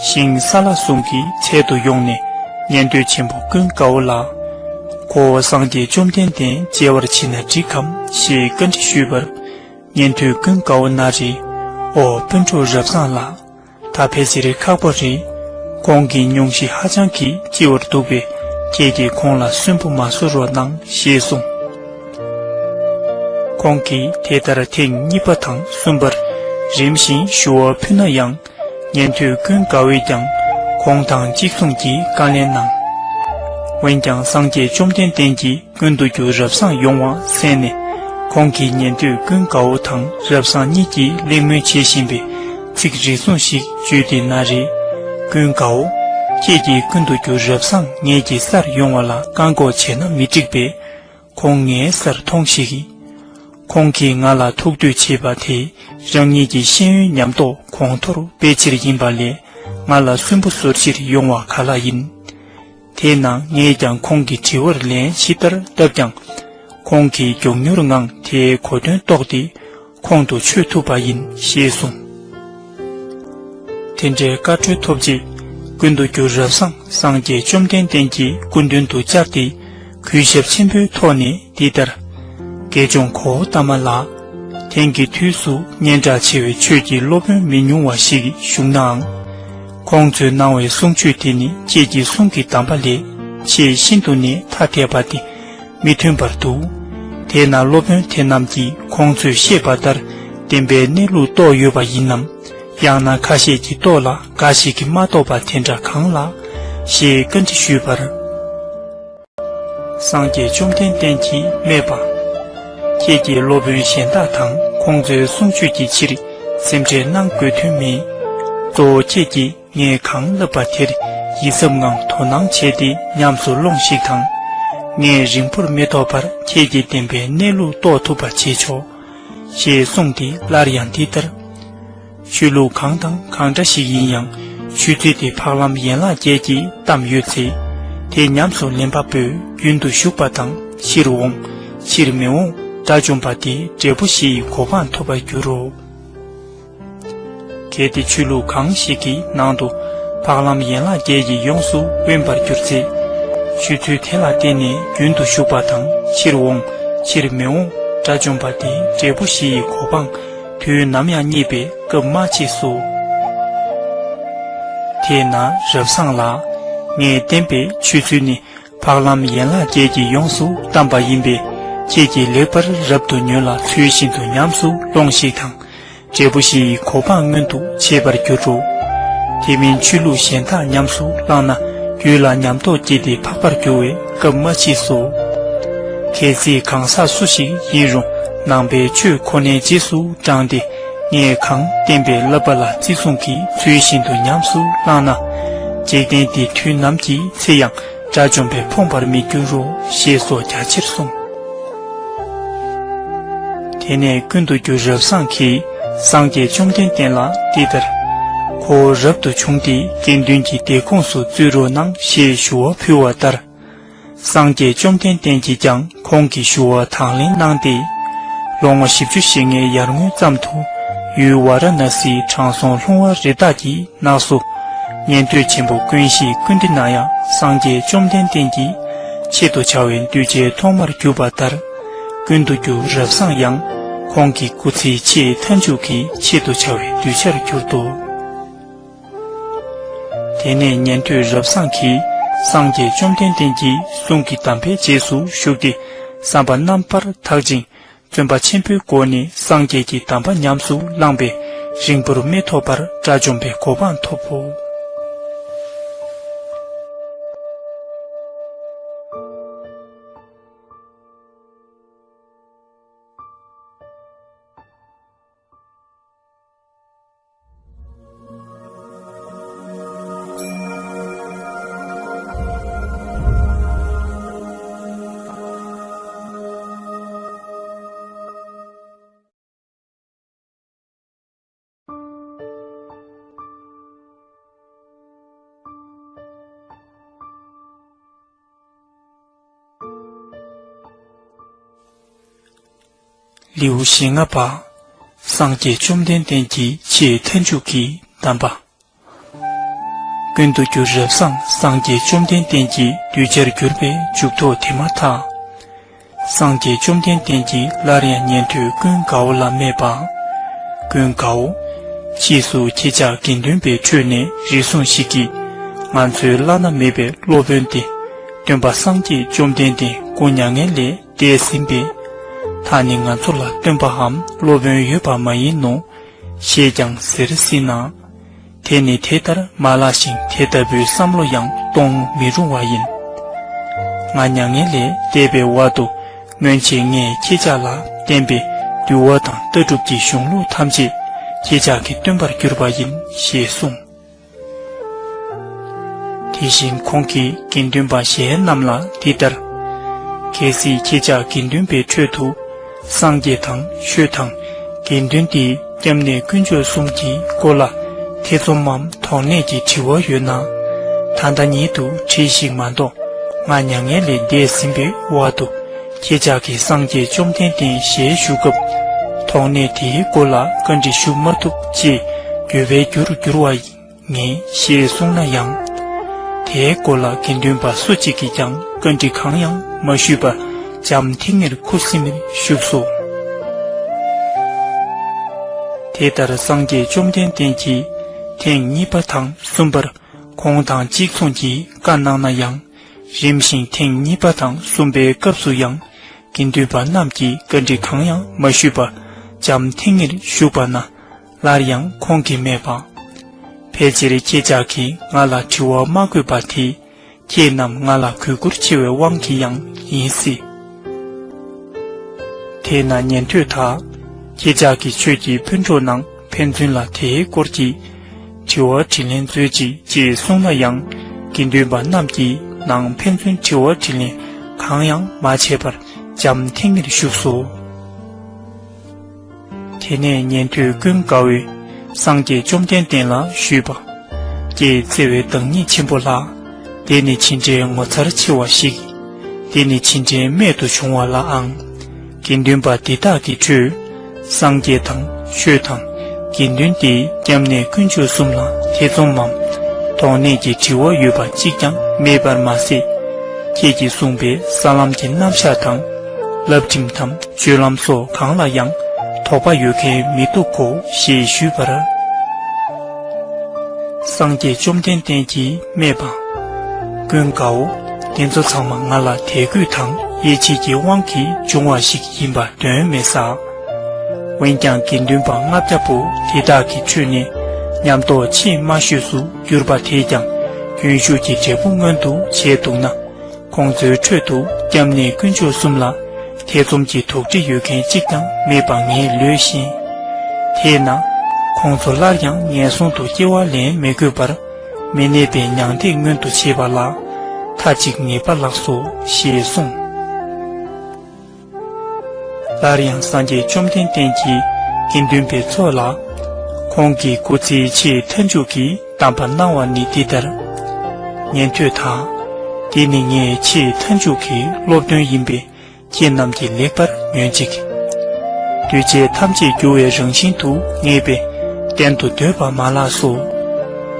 ཞིང་ས་ལ་ཟུང་གི་ཚལ་དུ་ཡོང་ནས་ཉན་ཐོས་ཆེན་པོ་ཀུན་དགའ་བོ་ལ། ཁོ་བོ་སངས་རྒྱས་བཅོམ་ལྡན་འདས་མཇལ་བར་ཕྱིན་ན་འགྲིག་གམ་ཞེས་བཀའ་འདྲི་ཞུས་པར། ཉན་ཐོས་ཀུན་དགའ་བོ་ན་རེ། ཨོ་སྤུན་གྲོགས་རབ་བཟང་ལགས། ད་ཕལ་ཆེར་ཁག་པོ་རེད། ཁོང་གི་སྙུང་གཞི་ཧ་ཅང་གི་ལྕི་བར་འདུག་པས་ཁྱེད་ཀྱིས་ཁོང་ལ་སུན་པོ་མ་བཟོ་རོགས་གནང་ཞེས་གསུངས། ཁོང་གིས་དེ་ལྟར་ཐེངས་གཉིས་པ་དང་གསུམ་པར་རིམ་བཞིན་ཞུ་བ་ཕུལ་ན་ཡང་ཉན་ཐོས་ཀུན་དགའ་བོས་ཀྱང་ཁོང་དང་གཅིག་མཚུངས་ཀྱི་བཀའ་ལན་གནང་། འོན་ཀྱང་སངས་རྒྱས་བཅོམ་ལྡན་འདས་ཀྱིས་ཀུན་ཏུ་རྒྱུ་རབ་བཟང་ཡོང་བ་གསན་ནས། ཁོང་གིས་ཉན་ཐོས་ཀུན་དགའ་བོ་དང་རབ་བཟང་གཉིས་ཀྱིས་གླེང་མོལ་བྱེད་བཞིན་པའི་ཚིག་རེ་ཟུང་ཞིག་བརྗོད་དེ་ན་རེ། ཀུན་དགའ་བོ། ཁྱེད་ཀྱིས་ཀུན་ཏུ་རྒྱུ་རབ་བཟང་ངེད་ཀྱི་སར་ཡོང་བ་ལ་བཀག་འགོག་བྱས་ན་མི་འགྲིག་པས། ཁོང་ངའི་སར་ཐོངས་ཤིག་ཁོང་གིས་ང་ལ་ཐུགས་འདོད་བྱེད་པ་དེ་རང་ཉིད་ཀྱི་ཤེས་ཡོན་ཉམས་རྟོགས་གོང་མཐོར་སྤེལ་ཕྱིར་ཡིན་པ་ལས། ང་ལ་སུན་པོ་བཟོ་ཕྱིར་ཡོང་བ་ག་ལ་ཡིན། དེས་ན་ངས་ཀྱང་ཁོང་གི་དྲི་བར་ལན་ཇི་ལྟར་བཏབ་ཀྱང་། ཁོང་གིས་མགྱོགས་མྱུར་ངང་དེའི་གོ་དོན་རྟོགས་ཏེ། ཁོང་དུ་ཆུད་ཐུབ་པ་ཡིན་ཞེས་གསུངས། དེ་འདྲའི་བཀའ་འཁྲོལ་ཐོབ་རྗེས། ཀུན་ཏུ་རྒྱུ་རབ་བཟང་སངས་རྒྱས་བཅོམ་ལྡན་འདས་ཀྱི་སྐུ་མདུན་དུ་བཅར་ཏེ། གུས་ཞབས་ཆེན་པོའི་ཐོག་ནས་འདི་ལྟར། དགེ་སྦྱོང་གོའུ་ཏ་མ་ལགས། དེང་གི་དུས་སུ་སྙན་གྲགས་ཆེ་བའི་ཆོས་ཀྱི་སློབ་དཔོན་མི་ཉུང་བ་ཞིག་བཞུགས་ནའང་། ཁོང་ཚོས་གནང་བའི་གསུང་ཆོས་དེ་ནི་ཁྱེད་ཀྱི་གསུང་གི་གདམས་པ་ལས་ཆེས་ཤིན་ཏུ་ནས་ཐ་དད་པ་སྟེ། མི་མཐུན་པར་འདུག། དེས་ན་སློབ་དཔོན་དེ་རྣམས་ཀྱིས་ཁོང་ཚོས་བཤད་པ་ལྟར་བདེན་པའི་གནས་ལུགས་རྟོགས་ཡོད་པ་ཡིན་ནམ། ཡང་ན་ཁ་ཤས་ཀྱིས་རྟོགས་ལ་འགའ་ཞིག་གིས་མ་རྟོགས་པ་དེ་འདྲ་གང་ལགས་ཞེས་བཀའ་འདྲི་ཞུས་པར། སངས་རྒྱས་བཅོམ་ལྡན་འདས་ཀྱིས་སྨྲས་པ། ཁྱེད་ཀྱིས་སློབ་དཔོན་གཞན་དག་དང་ཁོང་ཚོའི་གསུང་ཆོས་ཀྱི་ཕྱིར་སེམས་ཁྲལ་གནང་དགོས་དོན་མེད། གཙོ་བོ་ཁྱེད་ཀྱིས། ངས་གང་བསླབས་པ་དེར་ཡིད་གཟབ་ངང་དོ་སྣང་བྱས་ཏེ་ཉམས་སུ་ལོངས་ཤིག་དང་། ངས་རིང་པོར་མི་ཐོགས་པར་ཁྱེད་ཀྱིས་བདེན་པའི་གནས་ལུགས་རྟོགས་ཐུབ་པ་བྱེད་ཆོག། ཞེས་གསུངས་ཏེ་སླར་ཡང་འདི་ལྟར། ཆོས་ལུགས་གང་དང་གང་འདྲ་ཞིག་ཡིན་ཡང་ཆོས་ཚུལ་དེ་འཕགས་ལམ་ཡན་ལག་བརྒྱད་ཀྱིས་གཏམས་ཡོད་ཚེ། དེ་ཉམས་སུ་ལེན་པ་པོས་རྒྱུན་དུ་ཞུགས་པ་དང་ཕྱིར་འོང་ཕྱིར་མི་འོང་དགྲ་བཅོམ་པ་དེ་འབྲས་བུ་བཞི་ཡི་གོ་འཕང་ཐོབ་པར་འགྱུར་རོ། གལ་ཏེ་ཆོས་ལུགས་གང་ཞིག་གི་ནང་དུ་འཕགས་ལམ་ཡན་ལག་བརྒྱད་ཀྱིས་ཡོངས་སུ་དབེན་པར་གྱུར་ཚེ། ཆོས་ཚུལ་དེ་ལ་བརྟེན་ནས་རྒྱུན་དུ་ཞུགས་པ་དང་ཕྱིར་འོང་ཕྱིར་མི་འོང་དགྲ་བཅོམ་པ་དེ་འབྲས་བུ་བཞི་ཡི་གོ་འཕང་དུས་ནམ་ཡང་བརྙེས་པའི་སྐབས་མ་མཆིས་སོ། དེས་ན་རབ་བཟང་ལགས། ངས་བསྟན་པའི་ཆོས་ཚུལ་ནི་འཕགས་ལམ་ཡན་ལག་བརྒྱད་ཀྱིས་ཡོངས་སུ་གཏམས་པ་ཡིན་པས། ཁྱེད་ཀྱིས་ལེགས་པར་རབ་ཏུ་ཉོན་ལ་ཚུལ་བཞིན་དུ་ཉམས་སུ་ལོངས་ཤིག་དང་། འབྲས་བུ་བཞི་ཡི་གོ་འཕང་མངོན་དུ་བྱེད་པར་འགྱུར་རོ། དེ་མིན་ཆོས་ལུགས་གཞན་དག་ཉམས་སུ་བླངས་ན་རྒྱུད་ལ་ཉམས་རྟོགས་སྐྱེས་ཏེ་འཕགས་པར་འགྱུར་བའི་སྐབས་མ་མཆིས་སོ། གལ་སྲིད་གང་ཟག་སུ་ཞིག་ཡིན་རུང་ནང་པའི་ཆོས་ཁོ་ནའི་རྗེས་སུ་འབྲངས་ཏེ་ངས་གང་བསྟན་པའི་བསླབ་པ་ལ་བརྩི་སྲུང་གིས་ཚུལ་བཞིན་དུ་ཉམས་སུ་བླངས་ན། འཇིག་རྟེན་འདི་དུས་ནམ་གྱི་ཚེ་ཡང་དགྲ་བཅོམ་པས་ཕོངས་པར་མི་འགྱུར་རོ། ཞེས་སོགས་རྒྱ་ཆེར་གསུངས། དེ་ནས་ཀུན་ཏུ་རྒྱུ་རབ་བཟང་གིས་སངས་རྒྱས་བཅོམ་ལྡན་འདས་ལ་འདི་ལྟར། ཁོ་བོ་རབ་ཏུ་བྱུང་སྟེ་དགེ་འདུན་གྱི་སྡེ་ཁོངས་སུ་བཙུད་རོགས་གནང་ཞེས་ཞུ་བ་ཕུལ་བ་ལྟར། སངས་རྒྱས་བཅོམ་ལྡན་འདས་ཀྱིས་ཀྱང་ཁོང་གི་ཞུ་བ་དང་ལེན་གནང་སྟེ། ལོ་ངོ་བཞི་བཅུ་ཞེ་ལྔའི་ཡར་སྔོན་ཙམ་དུ་ཡུལ་ཝཱ་ར་ཎ་སིའི་དྲང་སྲོང་ལྷུང་བ་རི་དྭགས་ཀྱི་ནགས་སུ། ཉན་ཐོས་ཆེན་པོ་ཀུན་ཤེས་ཀུན་ཏི་ན་ཡ་སངས་རྒྱས་བཅོམ་ལྡན་འདས་ཀྱི་ཆེད་དུ་བྱ་བའི་གདུལ་བྱའི་ཐོག་མར་གྱུར་པ་ལྟར། ཀུན་ཏུ་རྒྱུ་རབ་བཟང་ཡང་ཁོང་གི་སྐུ་ཚེའི་ཆེས་མཐའ་མཇུག་གི་ཆེད་དུ་བྱ་བའི་གདུལ་བྱར་གྱུར་ཏོ། དེ་ནས་ཉན་ཐོས་རབ་བཟང་གིས་སངས་རྒྱས་བཅོམ་ལྡན་འདས་ཀྱི་གསུང་གི་གདམས་པའི་རྗེས་སུ་ཞུགས་ཏེ་བསམ་པ་རྣམ་པར་དག་ཅིང་། བརྩོན་པ་ཆེན་པོའི་སྒོ་ནས་སངས་རྒྱས་ཀྱི་གདམས་པ་ཉམས་སུ་བླངས་པས་རིང་པོར་མི་ཐོགས་པར་དགྲ་བཅོམ་པའི་གོ་འཕང་ཐོབ་བོ། ལེའུ་ཞེ་ལྔ་པ། སངས་རྒྱས་བཅོམ་ལྡན་འདས་ཀྱི་ཆེས་མཐའ་མཇུག་གི་གདམས་པ། ཀུན་ཏུ་རྒྱུ་རབ་བཟང་སངས་རྒྱས་བཅོམ་ལྡན་འདས་ཀྱི་གདུལ་བྱར་གྱུར་པའི་མཇུག་ཐོགས་དེ་མ་ཐག། སངས་རྒྱས་བཅོམ་ལྡན་འདས་ཀྱིས་སླར་ཡང་ཉན་ཐོས་ཀུན་དགའ་བོ་ལ་སྨྲས་པ། ཀུན་དགའ་བོ། ཕྱིས་སུ་ཁྱེད་ཅག་དགེ་འདུན་པའི་ཁྲོད་ནས་རེ་ཟུང་ཞིག་གིས་ང་ཚོའི་བླ་ན་མེད་པའི་སློབ་དཔོན་ཏེ། སྟོན་པ་སངས་རྒྱས་བཅོམ་ལྡན་འདས་སྐུ་མྱ་ངན་ལས་འདས་ཟིན་པས། ད་ནི་ང་ཚོ་ལ་སྟོན་པའམ་སློབ་དཔོན་ཡོད་པ་མ་ཡིན་ནོ། ཞེས་ཀྱང་ཟེར་སྲིད་ན། དེ་ནི་དེ་ལྟར་མ་ལགས་ཤིང་དེ་ལྟ་བུའི་བསམ་བློ་ཡང་གཏོང་མི་རུང་བ་ཡིན། ང་མྱ་ངན་ལས་འདས་པའི་བར་དུ་སྔོན་ཆད་ངས་ཁྱེད་ཅག་ལ་བསྟན་པའི་འདུལ་བ་དང་ལྟ་གྲུབ་ཀྱི་གཞུང་ལུགས་ཐམས་ཅད་ཁྱེད་ཅག་གི་སྟོན་པར་གྱུར་པ་ཡིན་ཞེས་གསུངས། དེ་བཞིན་ཁོང་གིས་དགེ་འདུན་པ་གཞན་རྣམས་ལ་འདི་ལྟར། གལ་སྲིད་ཁྱེད་ཅག་དགེ་འདུན་པའི་ཁྲོད་དུ་སངས་རྒྱས་དང་ཆོས་དང་དགེ་འདུན་ཏེ་སྐྱབས་གནས་དཀོན་མཆོག་གསུམ་གྱི་སྐོར་ལ་ཐེ་ཚོམ་མམ་དོགས་གནས་ཀྱི་དྲི་བ་ཡོད་ན། ད་ལྟ་ཉིད་དུ་དྲིས་ཤིག་མ་གཏོགས་ང་མྱ་ངན་ལས་འདས་ཟིན་པའི་བར་དུ་ ཁྱེད་ཅག་གིས་སངས་རྒྱས་བཅོམ་ལྡན་འདས་ཞལ་བཞུགས་སྐབས། དོགས་གནས་དེའི་སྐོར་ལ་བཀའ་འདྲི་ཞུ་མ་ཐུབ་ཅེས་འགྱོད་པས་འགྱུར་འགྱུར་བ་ཡིན་ཞེས་གསུངས་ན་ཡང་། དེའི་སྐོར་ལ་དགེ་འདུན་པ་སུ་གཅིག་གིས་ཀྱང་བཀའ་འདྲི་གང་ཡང་མ་ཞུས་པར་འཇམ་ཐིང་ངེར་ཁུ་སིམ་མེར་བཞུགས་སོ། དེ་ལྟར་སངས་རྒྱས་བཅོམ་ལྡན་འདས་ཀྱིས་ཐེངས་གཉིས་པ་དང་གསུམ་པར་ཁོང་དང་གཅིག་མཚུངས་ཀྱི་བཀའ་གནང་ན་ཡང་། རིམ་བཞིན་ཐེངས་གཉིས་པ་དང་གསུམ་པའི་སྐབས་སུ་ཡང་དགེ་འདུན་པ་རྣམས་ཀྱིས་བཀའ་འདྲི་གང་ཡང་མ་ཞུས་པར་འཇམ་ཐིང་ངེར་བཞུགས་པ་ན། སླར་ཡང་ཁོང་གིས་སྨྲས་པ། ཕལ་ཆེར་ཁྱེད་ཅག་གིས་ང་ལ་དྲི་བ་མ་བཀོད་པ་དེ། ཁྱེད་རྣམས་ང་ལ་གུས་བཀུར་ཆེ་བའི་དབང་གིས་ཡང་ཡིན་སྲིད། དེས་ན་ཉན་ཐོས་དག། ཁྱེད་ཅག་གིས་ཆོས་ཀྱི་ཕུན་གྲོགས་ནང་ཕན་ཚུན་ལ་དེའི་སྐོར་གྱི་དྲི་བ་དྲིས་ལན་མཛོད་ཅིག་ཅེས་གསུངས་ན་ཡང་། དགེ་འདུན་པ་རྣམས་ཀྱིས་ནང་ཕན་ཚུན་དྲི་བ་དྲིས་ལན་གང་ཡང་མ་བྱས་པར་འཇམ་ཐིང་ངེར་བཞུགས་སོ། དེ་ནས་ཉན་ཐོས་ཀུན་དགའ་བོས་སངས་རྒྱས་བཅོམ་ལྡན་འདས་ལ་ཞུས་པ། ཀྱེ་བརྩེ་བའི་བདག་ཉིད་ཆེན་པོ་ལགས། འདི་ནི་ཇི་འདྲའི་ངོ་མཚར་ཆེ་བ་ཞིག། འདི་ནི་ཇི་འདྲའི་རྨད་དུ་བྱུང་བ་ལ་ཨང་། དགེ་འདུན་པ་འདི་དག་གི་ཁྲོད། སངས་རྒྱས་དང་ཆོས་དང་། དགེ་འདུན་ཏེ་སྐྱབས་གནས་དཀོན་མཆོག་གསུམ་ལ་ཐེ་ཚོམ་མམ། དོགས་གནས་ཀྱི་དྲི་བ་ཡོད་པ་གཅིག་ཀྱང་མེད་པར་མ་ཟད། ཁྱེད་ཀྱིས་གསུངས་པའི་ས་ལམ་གྱི་རྣམ་གཞག་དང་། བསླབ་ཁྲིམས་དང་སྤྱོད་ལམ་སོགས་གང་ལ་ཡང་དོགས་པ་ཡོད་མཁན་མི་འདུག་གོ་ཞེས་ཞུས་པར། སངས་རྒྱས་བཅོམ་ལྡན་འདས་ཀྱིས་སྨྲས་པ། ཀུན་དགའ་བོ། དེ་ཚོ་ཚང་མ་ང་ལ་དད་གུས་དང་ཡིད་ཆེས་ཀྱི་དབང་གིས་བྱུང་བ་ཞིག་ཡིན་པ་གདོན་མི་ཟ། འོན་ཀྱང་དགེ་འདུན་པ་ལྔ་བརྒྱ་པོ་དེ་དག་གི་ཁྲོད་ནས་ཉམས་རྟོགས་ཆེས་དམའ་ཤོས་སུ་གྱུར་པ་དེས་ཀྱང་རྒྱུན་ཞུགས་ཀྱི་འབྲས་བུ་མངོན་དུ་བྱས་འདུག་ན། ཁོང་ཚོའི་ཁྲོད་དུ་སྐྱབས་གནས་དཀོན་མཆོག་གསུམ་ལ་ཐེ་ཚོམ་གྱི་དོགས་འདྲི་ཡོད་མཁན་གཅིག་ཀྱང་མེད་པ་ངས་ལོས་ཤེས། དེས་ན། ཁོང་ཚོ་སླར་ཡང་ངན་སོང་དུ་སྐྱེ་བ་ལེན་མི་དགོས་པར། མི་གནས་པའི་མྱང་འདས་མངོན་དུ་བྱེད་པ་ལ། མཐའ་གཅིག་ངེས་པ་ལགས་སོ་ཞེས་གསུངས། སླར་ཡང་སངས་རྒྱས་བཅོམ་ལྡན་འདས་ཀྱིས་དགེ་འདུན་པའི་ཚོགས་ལ། ཁོང་གིས་སྐུ་ཚེའི་ཆེས་མཐའ་མཇུག་གི་གདམས་པ་གནང་བ་ནི་འདི་ལྟར། ཉན་ཐོས་དག། འདི་ནི་ངའི་ཆེས་མཐའ་མཇུག་གི་སློབ་སྟོན་ཡིན་པས། ཁྱེད་རྣམས་ཀྱིས་ལེགས་པར་ཉོན་ཅིག། འདུས་བྱས་ཐམས་ཅད་འགྱུར་བའི་རང་བཞིན་དུ་ངེས་པས་གཏན་དུ་སྡོད་པ་མ་ལགས་སོ།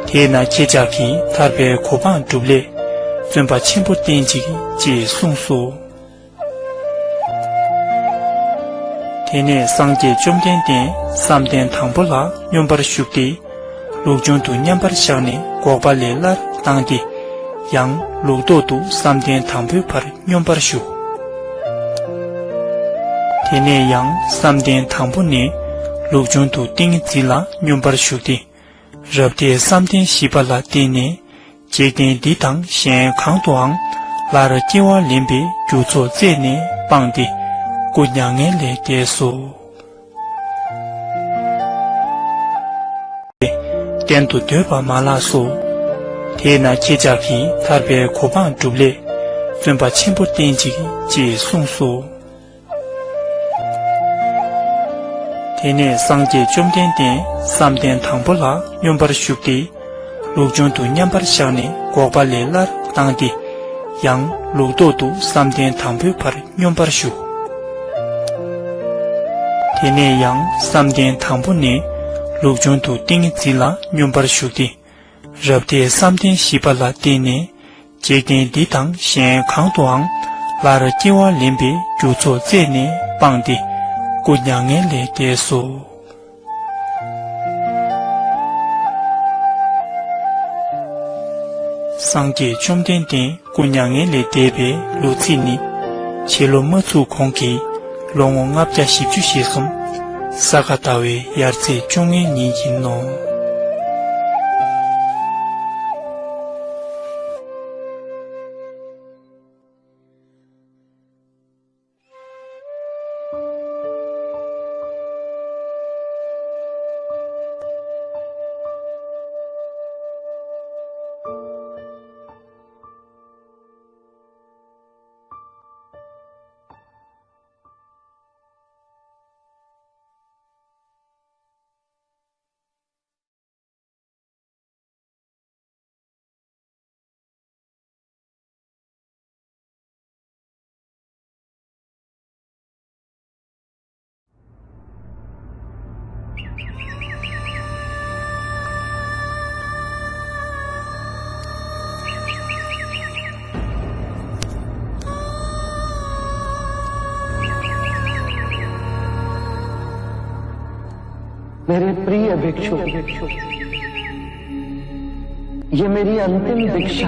དེས་ན་ཁྱེད་ཅག་གིས་ཐར་པའི་གོ་འཕང་སྒྲུབ་སླད་བརྩོན་པ་ཆེན་པོ་བསྟེན་ཅིག་ཅེས་གསུངས་སོ། དེ་ནས་སངས་རྒྱས་བཅོམ་ལྡན་འདས་བསམ་གཏན་དང་པོ་ལ་སྙོམས་པར་ཞུགས་ཏེ། ལུགས་འབྱུང་དུ་མཉམ་པར་བཞག་ནས་འགོག་པ་ལས་སླར་ལྡང་སྟེ། ཡང་ལུགས་ལྡོག་ཏུ་བསམ་གཏན་དང་པོའི་བར་སྙོམས་པར་ཞུགས། དེ་ནས་ཡང་བསམ་གཏན་དང་པོ་ནས་ལུགས་འབྱུང་དུ་ཏིང་ངེ་འཛིན་ལ་སྙོམས་པར་ཞུགས་ཏེ། རབ་མཐས་བསམ་གཏན་བཞི་པ་ལ་བརྟེན་ནས། འཇིག་རྟེན་འདི་དང་གཞན་གང་དུའང་སླར་སྐྱེ་བ་ལེན་པའི་རྒྱུ་ཚོགས་རྩད་ནས་སྤངས་ཏེ་སྐུ་མྱ་ངན་ལས་འདས་སོ། གཏན་དུ་སྡོད་པ་མ་ལགས་སོ། དེས་ན་ཁྱེད་ཅག་གིས་ཐར་པའི་གོ་འཕང་སྒྲུབ་སླད་བརྩོན་པ་ཆེན་པོ་བསྟེན་ཅིག་ཅེས་གསུངས་སོ། དེ་ནས་སངས་རྒྱས་བཅོམ་ལྡན་འདས་བསམ་གཏན་དང་པོ་ལ་སྙོམས་པར་ཞུགས་ཏེ། ལུགས་འབྱུང་དུ་མཉམ་པར་བཞག་ནས་འགོག་པ་ལས་སླར་ལྡང་སྟེ། ཡང་ལུགས་ལྡོག་ཏུ་བསམ་གཏན་དང་པོའི་བར་སྙོམས་པར་ཞུགས། དེ་ནས་ཡང་བསམ་གཏན་དང་པོ་ནས་ལུགས་འབྱུང་དུ་ཏིང་ངེ་འཛིན་ལ་སྙོམས་པར་ཞུགས་ཏེ། རབ་མཐས་བསམ་གཏན་བཞི་པ་ལ་བརྟེན་ནས། འཇིག་རྟེན་འདི་དང་གཞན་གང་དུའང་སླར་སྐྱེ་བ་ལེན་པའི་རྒྱུ་ཚོགས་རྩད་ནས་སྤངས་ཏེ་སྐུ་མྱ་ངན་ལས་འདས་སོ། སངས་རྒྱས་བཅོམ་ལྡན་འདས་སྐུ་མྱ་ངན་ལས་འདས་པའི་ལོ་ཚིགས་ནི། ཕྱི་ལོ་མ་ཚུགས་གོང་གི་ལོ་ངོ་ལྔ་བརྒྱ་བཞི་བཅུ་ཞེ་གསུམ། ས་ག་ཟླ་བའི་ཡར་ཚེས་བཅོ་ལྔའི་ཉིན་ཡིན་ནོ། मेरे प्रिय भिक्षु, ये मेरी अंतिम दीक्षा।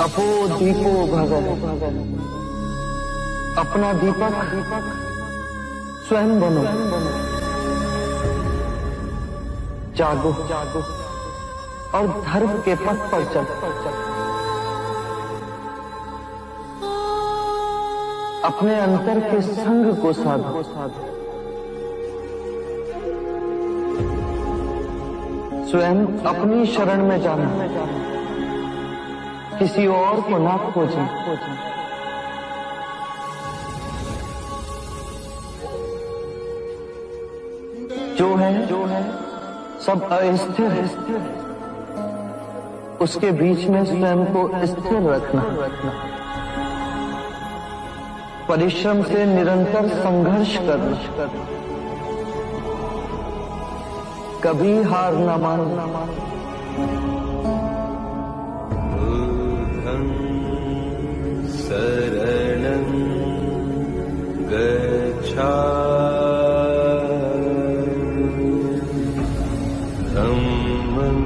अपो दीपो भव, अपना दीपक स्वयं बनो। जागो और धर्म के पथ पर चलो। अपने अंतर के संग को साधो। स्वयं अपनी शरण में जाना, किसी और को ना खोजें। जो है, सब अस्थिर है। उसके बीच में स्वयं को स्थिर रखना, परिश्रम से निरंतर संघर्ष करना, कभी हार न मानना। बुद्धं शरणं गच्छामि। धम्मं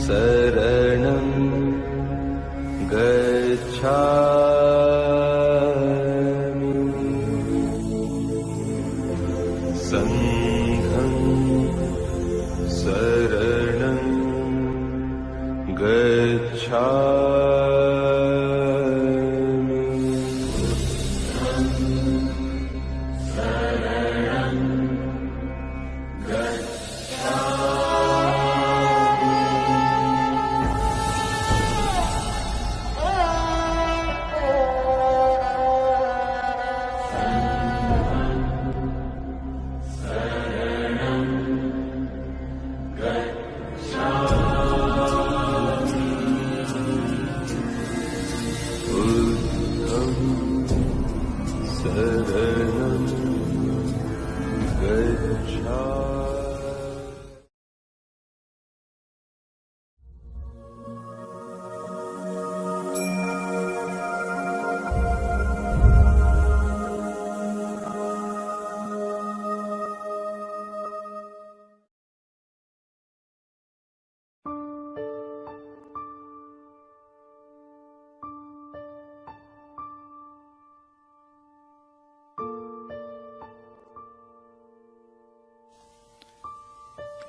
शरणं गच्छामि। सङ्घं शरणं गच्छामि।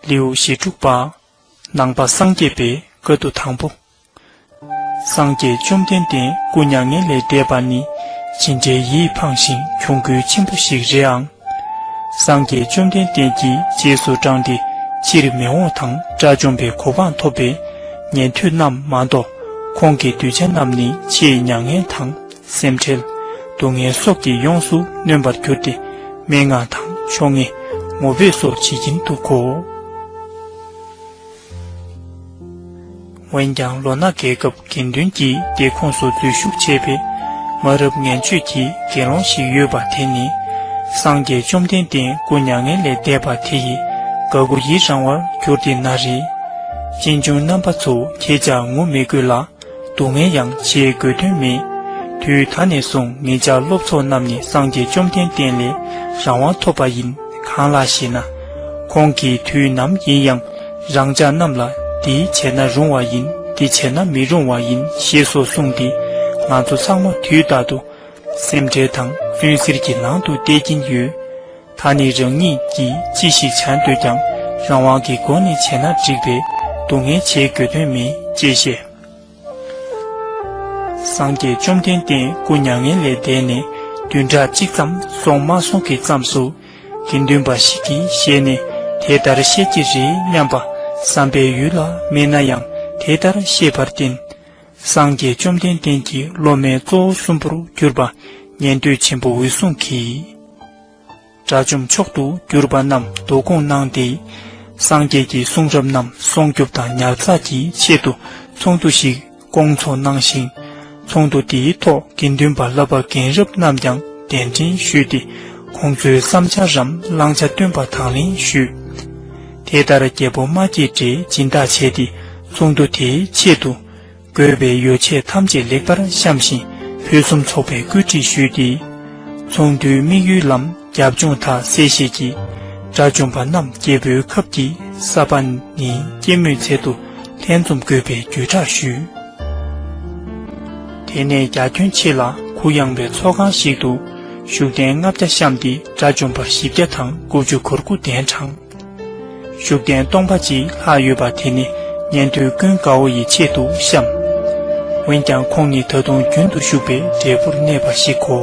ལེའུ་ཞེ་དྲུག་པ། ནང་པ་སངས་རྒྱས་པའི་བཀའ་བསྡུ་དང་པོ། སངས་རྒྱས་བཅོམ་ལྡན་འདས་སྐུ་མྱ་ངན་ལས་འདས་པ་ནི་ཇི་འདྲའི་ཡིད་ཕངས་ཤིང་གྱོང་གུད་ཆེན་པོ་ཞིག་རེད་ཨང་། སངས་རྒྱས་བཅོམ་ལྡན་འདས་ཀྱིས་རྗེས་སུ་འབྲངས་ཏེ་ཕྱིར་མི་འོང་དང་དགྲ་བཅོམ་པའི་གོ་འཕང་ཐོབ་པའི་ཉན་ཐོས་རྣམས་མ་གཏོགས། ཁོང་གི་གདུལ་བྱ་རྣམས་ནི་ཆེས་མྱ་ངན་དང་། སེམས་ཁྲལ། སྡུག་བསྔལ་སོགས་ཀྱིས་ཡོངས་སུ་ནོན་པར་གྱུར་ཏེ། སྨྲེ་སྔགས་དང་ཕྱོགས་ངན། ངོ་བོས་སོགས་བྱེད་ཀྱིན་འདུག་གོ། འོན་ཀྱང་ལོ་ན་རྒས་སྐབས་དགེ་འདུན་གྱི་སྡེ་ཁོངས་སུ་འཛུལ་ཞུགས་བྱས་པས། མ་རབས་ངན་སྤྱོད་ཀྱི་དགེ་སློང་ཞིག་ཡོད་པ་དེ་ནི། སངས་རྒྱས་བཅོམ་ལྡན་འདས་སྐུ་མྱ་ངན་ལས་འདས་པ་དེ་ཡི་དགའ་མགུ་ཡི་རངས་བར་གྱུར་ཏེ་ན་རེ། གཅེན་གཅུང་རྣམ་པ་ཚོ་ཁྱེད་ཅག་ངུ་མི་དགོས་ལ། སྡུག་བསྔལ་ཡང་བྱེད་དགོས་དོན་མེད། དུས་ད་ནས་བཟུང་ངེད་ཅག་སློབ་ཚོགས་རྣམས་ནི་སངས་རྒྱས་བཅོམ་ལྡན་འདས་ལས་རང་དབང་ཐོབ་པ་ཡིན། གང་ལགས་ཤེ་ན། ཁོང་གིས་དུས་ནམ་ཡིན་ཡང་རང་ཅག་རྣམས་ལ་འདི་བྱས་ན་རུང་བ་ཡིན། འདི་བྱས་ན་མི་རུང་བ་ཡིན་ཞེས་སོགས་གསུངས་ཏེ། ང་ཚོ་ཚང་མ་དུས་རྟག་ཏུ་སེམས་ཁྲལ་དང་བཙོན་ཟེར་གྱི་ནང་དུ་བསྡད་ཀྱིན་ཡོད། ད་ནི་རང་ཉིད་ཀྱིས་ཅི་ཞིག་བྱ་འདོད་ཀྱང་རང་དབང་གི་སྒོ་ནས་བྱས་ན་འགྲིག་པས། སྡུག་བསྔལ་བྱེད་དགོས་དོན་མེད་ཅེས་བཤད། སངས་རྒྱས་བཅོམ་ལྡན་འདས་སྐུ་མྱ་ངན་ལས་འདས་ནས་བདུན་ཕྲག་གཅིག་ཙམ་སོང་མ་སོང་གི་མཚམས་སུ། དགེ་འདུན་པ་ཞིག་གི་ཞལ་ནས་དེ་ལྟར་བཤད་ཀྱི་རེད་སྙམ་པ་བསམ་པའི་ཡུལ་ལ་སྨྲས་ན་ཡང་དེ་ལྟར་བཤད་པར་བརྟེན། སངས་རྒྱས་བཅོམ་ལྡན་འདས་ཀྱི་སློབ་མའི་གཙོ་བོ་གསུམ་པོར་གྱུར་པ་ཉན་ཐོས་ཆེན་པོ་འོད་སྲུང་གིས། དགྲ་བཅོམ་མཆོག་ཏུ་གྱུར་པ་རྣམས་བསྡུ་སྐོང་གནང་སྟེ། སངས་རྒྱས་ཀྱི་གསུང་རབ་རྣམས་སྲུང་སྐྱོབ་དང་ཉར་ཚགས་ཀྱི་ཆེད་དུ་ཚོགས་འདུ་ཞིག་བསྐོང་ཚོགས་གནང་ཞིང་། ཚོགས་འདུ་དེའི་ཐོག་དགེ་འདུན་པ་བསླབ་པ་རྒན་རབས་རྣམས་ཀྱང་གདན་འདྲེན་ཞུས་ཏེ། ཁོང་ཚོའི་བསམ་འཆར་རམ་བླང་བྱ་བཏོན་པ་དང་ལེན་ཞུས། དེ་ལྟར་རྒྱལ་པོ་མ་སྐྱེས་དགྲས་སྦྱིན་བདག་བྱས་ཏེ། ཚོགས་འདུ་དེའི་ཆེད་དུ། དགོས་པའི་ཡོ་བྱད་ཐམས་ཅད་ལེགས་པར་བཤམས་ཤིང་ ཕུན་སུམ་ཚོགས་པའི་བཀོད་སྒྲིག་ཞུས་ཏེ། ཚོགས་འདུའི་དམིགས་ཡུལ་ལམ་རྒྱབ་ལྗོངས་དག་གསལ་བཤད་ཀྱིས། དགྲ་བཅོམ་པ་རྣམས་རྒྱལ་པོའི་ཁབ་ཀྱི་ས་པཎ་ནི་སྐྱེད་མོས་ཚལ་དུ་ལྷན་འཛོམས་དགོས་པའི་བརྒྱུད་བསྒྲགས་ཞུས། དེ་ནས་རྒྱ་ཁྱོན་ཆེ་ལ་གུ་ཡངས་པའི་ཚོགས་ཁང་ཞིག་ཏུ་བཞུགས་གདན་ལྔ་བརྒྱ་བཤམས་ཏེ། དགྲ་བཅོམ་པ་བཞི་བརྒྱ་དང་དགུ་བཅུ་གོ་དགུ་གདན་དྲངས། བཞུགས་གདན་སྟོང་པ་ཅིག་ལྷག་ཡོད་པ་དེ་ནི་ཉན་ཐོས་ཀུན་དགའ་བོ་ཡི་ཆེད་དུ་བཤམས། འོན་ཀྱང་ཁོང་ཉིད་ད་དུང་རྒྱུན་དུ་ཞུགས་པའི་འབྲས་བུར་གནས་པ་ཞིག་གོ།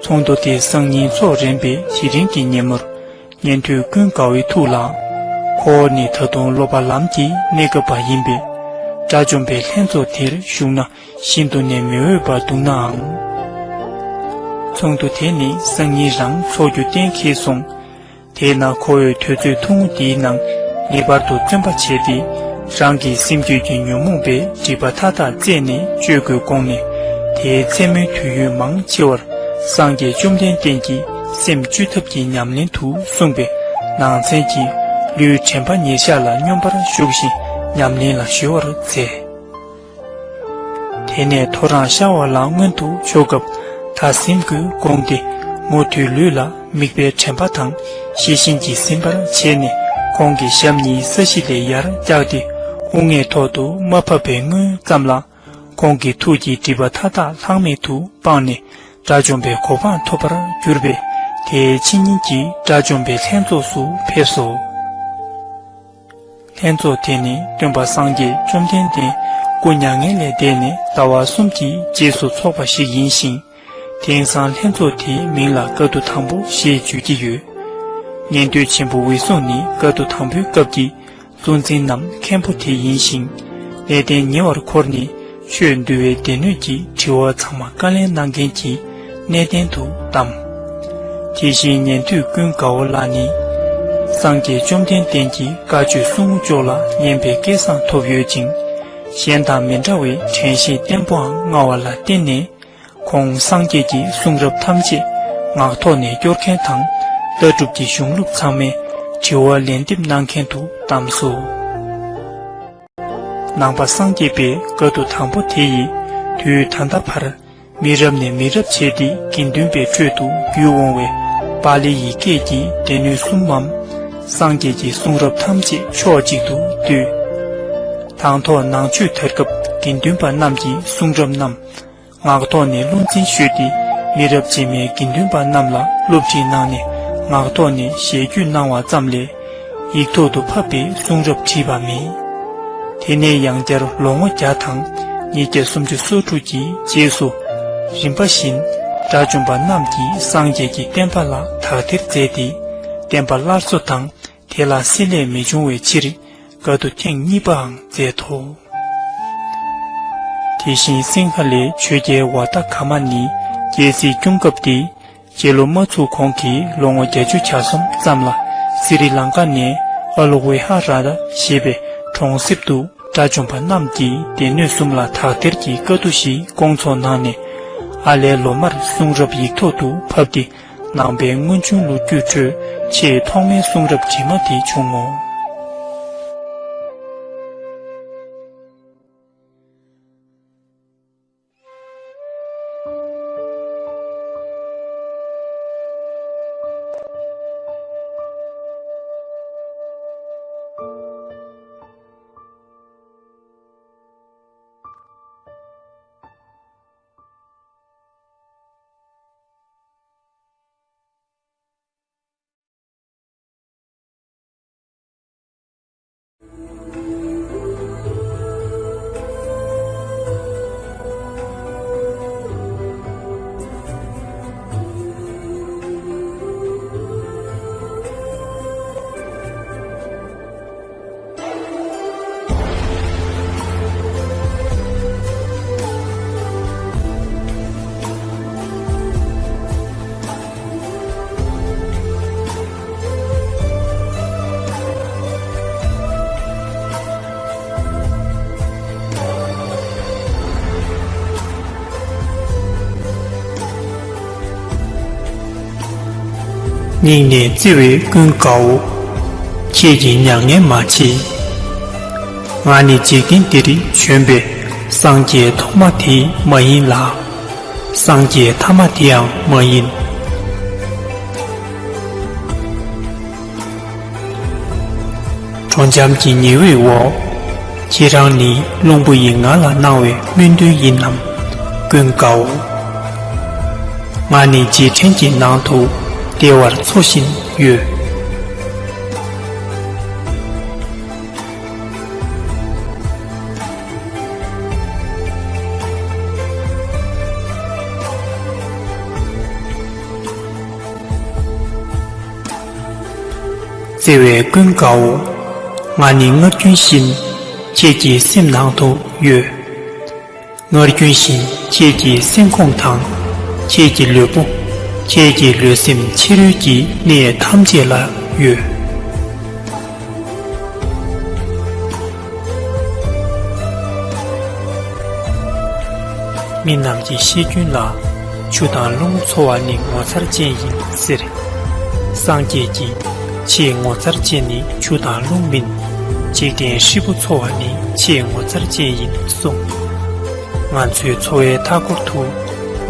ཚོགས་འདུ་དེ་སང་ཉིན་ཚོགས་རན་པའི་དེ་རིང་གི་ཉིན་མོར། ཉན་ཐོས་ཀུན་དགའ་བོའི་ཐུགས་ལ། ཁོ་བོ་ནི་ད་དུང་སློབ་པ་ལམ་གྱི་གནས་སྐབས་པ་ཡིན་པས། དགྲ་བཅོམ་པའི་ལྷན་ཚོགས་དེར་ཞུགས་ན་ཤིན་ཏུ་ནས་མི་འོས་པ་འདུག་ནའང་། ཚོགས་འདུ་དེ་ནི་སང་ཉིན་རང་ཚོགས་རྒྱུ་གཏན་འཁེལ་སོང་། དེས་ན་ཁོ་བོས་དུས་ཚོད་ཐུང་ངུ་འདིའི་ནང་ངེས་པར་དུ་བརྩོན་པ་བྱས་ཏེ། རང་གི་སེམས་རྒྱུད་ཀྱི་ཉོན་མོངས་པའི་སྒྲིབ་པ་མཐའ་དག་རྩད་ནས་གཅོད་དགོས་དགོངས་ནས། དེའི་མཚན་མོའི་དུས་ཡུན་མང་ཆེ་བར་སངས་རྒྱས་བཅོམ་ལྡན་འདས་ཀྱིས་སེམས་བཅོས་ཐབས་ཀྱི་ཉམས་ལེན་དུ་གསུངས་པའི་ནང་ཚན་གྱི་ལུས་དྲན་པ་ཉེར་བཞག་ལ་སྙོམས་པར་ཞུགས་ཤིང་ཉམས་ལེན་ལ་གཞོལ་བར་མཛད། དེ་ནས་ཐོ་རངས་ཤར་བ་ལ་མངོན་དུ་ཕྱོགས་སྐབས་ད་གཟིམ་དགོས་དགོངས་ཏེ། མུ་མཐུད་ལུས་ལ་མིག་དཔེ་དྲན་པ་དང་ཤེས་བཞིན་གྱིས་ཟིན་པར་བྱས་ནས། ཁོང་གི་ཞབས་གཉིས་ས་གཞི་ལས་ཡར་བཀྱགས་ཏེ། དབུ་སྔས་ཐོག་ཏུ་མ་ཕབ་པའི་སྔོན་ཙམ་ལ། ཁོང་གི་ཐུགས་ཀྱི་སྒྲིབ་པ་མཐའ་དག་ལྷག་མེད་དུ་སྤངས་ནས། དགྲ་བཅོམ་པའི་གོ་འཕང་ཐོབ་པར་གྱུར་པས། དེའི་ཕྱི་ཉིན་གྱི་དགྲ་བཅོམ་པའི་ལྷན་ཚོགས་སུ་ཕེབས་སོ། ལྷན་ཚོགས་དེ་ནི་སྟོན་པ་སངས་རྒྱས་བཅོམ་ལྡན་འདས་སྐུ་མྱ་ངན་ལས་འདས་ནས་ཟླ་བ་གསུམ་གྱི་རྗེས་སུ་ཚོགས་པ་ཞིག་ཡིན་ཞིང་། དེང་སང་ལྷན་ཚོགས་དེའི་མིང་ལ་བཀའ་བསྡུ་དང་པོ་ཞེས་བརྗོད་ཀྱི་ཡོད། ཉན་ཐོས་ཆེན་པོ་འོད་སྲུང་ནི་བཀའ་བསྡུ་དང་པོའི་སྐབས་ཀྱི་གཙོ་འཛིན་ནམ་མཁན་པོ་དེ་ཡིན་ཞིང་། གནས་བརྟན་ཉེ་བར་འཁོར་ནས་ཆོས་འདུལ་བའི་སྡེ་སྣོད་ཀྱི་དྲི་བ་ཚང་མ་བཀའ་ལན་གནང་མཁན་གྱི་གནས་བརྟན་དུ་གདམས། དེ་བཞིན་ཉན་ཐོས་ཀུན་དགའ་བོ་ལགས་ནི། སངས་རྒྱས་བཅོམ་ལྡན་འདས་ཀྱི་བཀའ་ཆོས་གསུང་ངུ་ཅོག་ལ་སྙན་པའི་སྐལ་བཟང་ཐོབ་ཡོད་ཅིང་། གཞན་དང་མི་འདྲ་བའི་དྲན་ཤེས་བརྟན་པོའང་མངའ་བ་ལ་བརྟེན་ནས། ཁོང་སངས་རྒྱས་ཀྱི་གསུང་རབ་ཐམས་ཅད་ངག་ཐོག་ནས་སྐྱོར་མཁན་དང་། ལྟ་གྲུབ་ཀྱི་གཞུང་ལུགས་ཚང་མའི་དྲི་བ་ལན་འདེབས་གནང་མཁན་དུ་གདམས་སོ། ནང་པ་སངས་རྒྱས་པའི་བཀའ་བསྡུ་དང་པོ་དེ་ཡིས་དུས་ད་ལྟ་བར་མི་རབས་ནས་མི་རབས་བྱས་ཏེ་དགེ་འདུན་པའི་ཁྲོད་དུ་བརྒྱུད་འོང་བའི་པཱ་ལི་ཡི་སྐད་ཀྱི་སྡེ་སྣོད་གསུམ་མམ། སངས་རྒྱས་ཀྱི་གསུང་རབ་ཐམས་ཅད་ཕྱོགས་གཅིག་ཏུ་བསྡུས། དང་ཐོག་ནང་ཆོས་དར་སྐབས་དགེ་འདུན་པ་རྣམས་ཀྱིས་གསུང་རབ་རྣམས་ངག་ཐོག་ནས་བློ་འཛིན་ཞུས་ཏེ། མི་རབས་རྗེས་མའི་དགེ་འདུན་པ་རྣམས་ལ་སློབ་ཁྲིད་གནང་ནས། ངག་ཐོག་ནས་ཞལ་བརྒྱུད་གནང་བ་ཙམ་ལས། ཡིག་ཐོག་ཏུ་ཕབ་པའི་གསུང་རབ་བྲིས་པ་མེད། དེ་ནས་ཡང་བསྐྱར་ལོ་ངོ་བརྒྱ་དང་ཉིས་བརྒྱ་སུམ་ཅུ་སོ་དྲུག་གི་རྗེས་སུ། རིམ་པ་བཞིན་དགྲ་བཅོམ་པ་རྣམས་ཀྱིས་སངས་རྒྱས་ཀྱི་བསྟན་པ་ལ་དག་ཐེར་མཛད་དེ། བསྟན་པ་སླར་གསོ་དང་དེ་ལ་བསྲེ་ལྷད་མི་འབྱུང་བའི་ཕྱིར། བཀའ་བསྡུ་ཐེངས་གཉིས་པའང་མཛད་དོ། དེ་བཞིན་སིང་ཧ་ལའི་ཆོས་རྒྱལ་ཝ་ཏ་ག་མ་ནི་རྒྱལ་སྲིད་སྐྱོང་སྐབས་ཏེ། རྗེ་ལོ་མ་ཚུགས་གོང་གི་ལོ་ངོ་བརྒྱད་ཅུ་གྱ་གསུམ་ཙམ་ལ་སི་རི་ལང་ཀ་ནས་ཨ་ལོ་ཝེ་ཧ་ར་ཏ་ཞེས་པའི་གྲོང་གསེབ་ཏུ་དགྲ་བཅོམ་པ་རྣམས་ཀྱི་སྡེ་སྣོད་གསུམ་ལ་དག་ཐེར་གྱི་བཀའ་བསྡུ་ཞིག་སྐོང་ཚོགས་གནང་ནས། ཨ་ལའི་ལོ་མར་གསུང་རབ་ཡིག་ཐོག་ཏུ་ཕབ་སྟེ། ནང་པའི་སྔོན་བྱུང་ལོ་རྒྱུས་ཁྲོད་ཆེས་ཐོག་མའི་གསུང་རབ་རྗེས་མ་དེ་བྱུང་ངོ་། སྙིང་ནས་བརྩེ་བའི་ཀུན་དགའ་བོ། ཁྱེད་ཀྱིས་མྱ་ངན་མ་བྱེད། ང་ནི་འཇིག་རྟེན་འདིར་བྱོན་པའི་སངས་རྒྱས་ཐོག་མ་དེ་མ་ཡིན་ལ། སངས་རྒྱས་ཐ་མ་དེའང་མ་ཡིན། དྲོ་འཇམ་གྱི་ཉི་འོད་འོག་ཁྱེད་རང་ནི་བློན་པོ་ཡིས་ང་ལ་གནང་བའི་སྨོན་འདུན་ཡིན་ནམ། ཀུན་དགའ་བོ། ང་ནི་རྗེས་དྲན་གྱི་ནང་དུ་བདེ་བར་འཚོ་བཞིན་ཡོད། བརྩེ་བའི་ཀུན་དགའ་བོ། ང་ནི་སྔར་རྒྱུན་བཞིན་ཁྱེད་ཀྱི་སེམས་ནང་དུ་ཡོད། སྔར་རྒྱུན་བཞིན་ཁྱེད་ཀྱི་སེམས་ཁོང་དང་། ཁྱེད་ཀྱི་ལུས་པོ། ཁྱེད་ཀྱི་ལུས་སེམས་ཕྱི་རོལ་གྱི་གནས་ཐམས་ཅད་ལ་ཡོད། མི་རྣམས་ཀྱིས་བཤད་རྒྱུན་ལ། ཆུ་དང་རླུང་འཚོ་བ་ནི་ངོ་མཚར་ཅན་ཡིན་ཟེར། སངས་རྒྱས་ཀྱིས་ཆེས་ངོ་མཚར་ཅན་ནི་ཆུ་དང་རླུང་མིན། འཇིག་རྟེན་ཧྲིལ་པོ་འཚོ་བ་ནི་ཆེས་ངོ་མཚར་ཅན་ཡིན་གསུངས། ང་ཚོའི་འཚོ་བའི་མཐའ་འཁོར་དུ་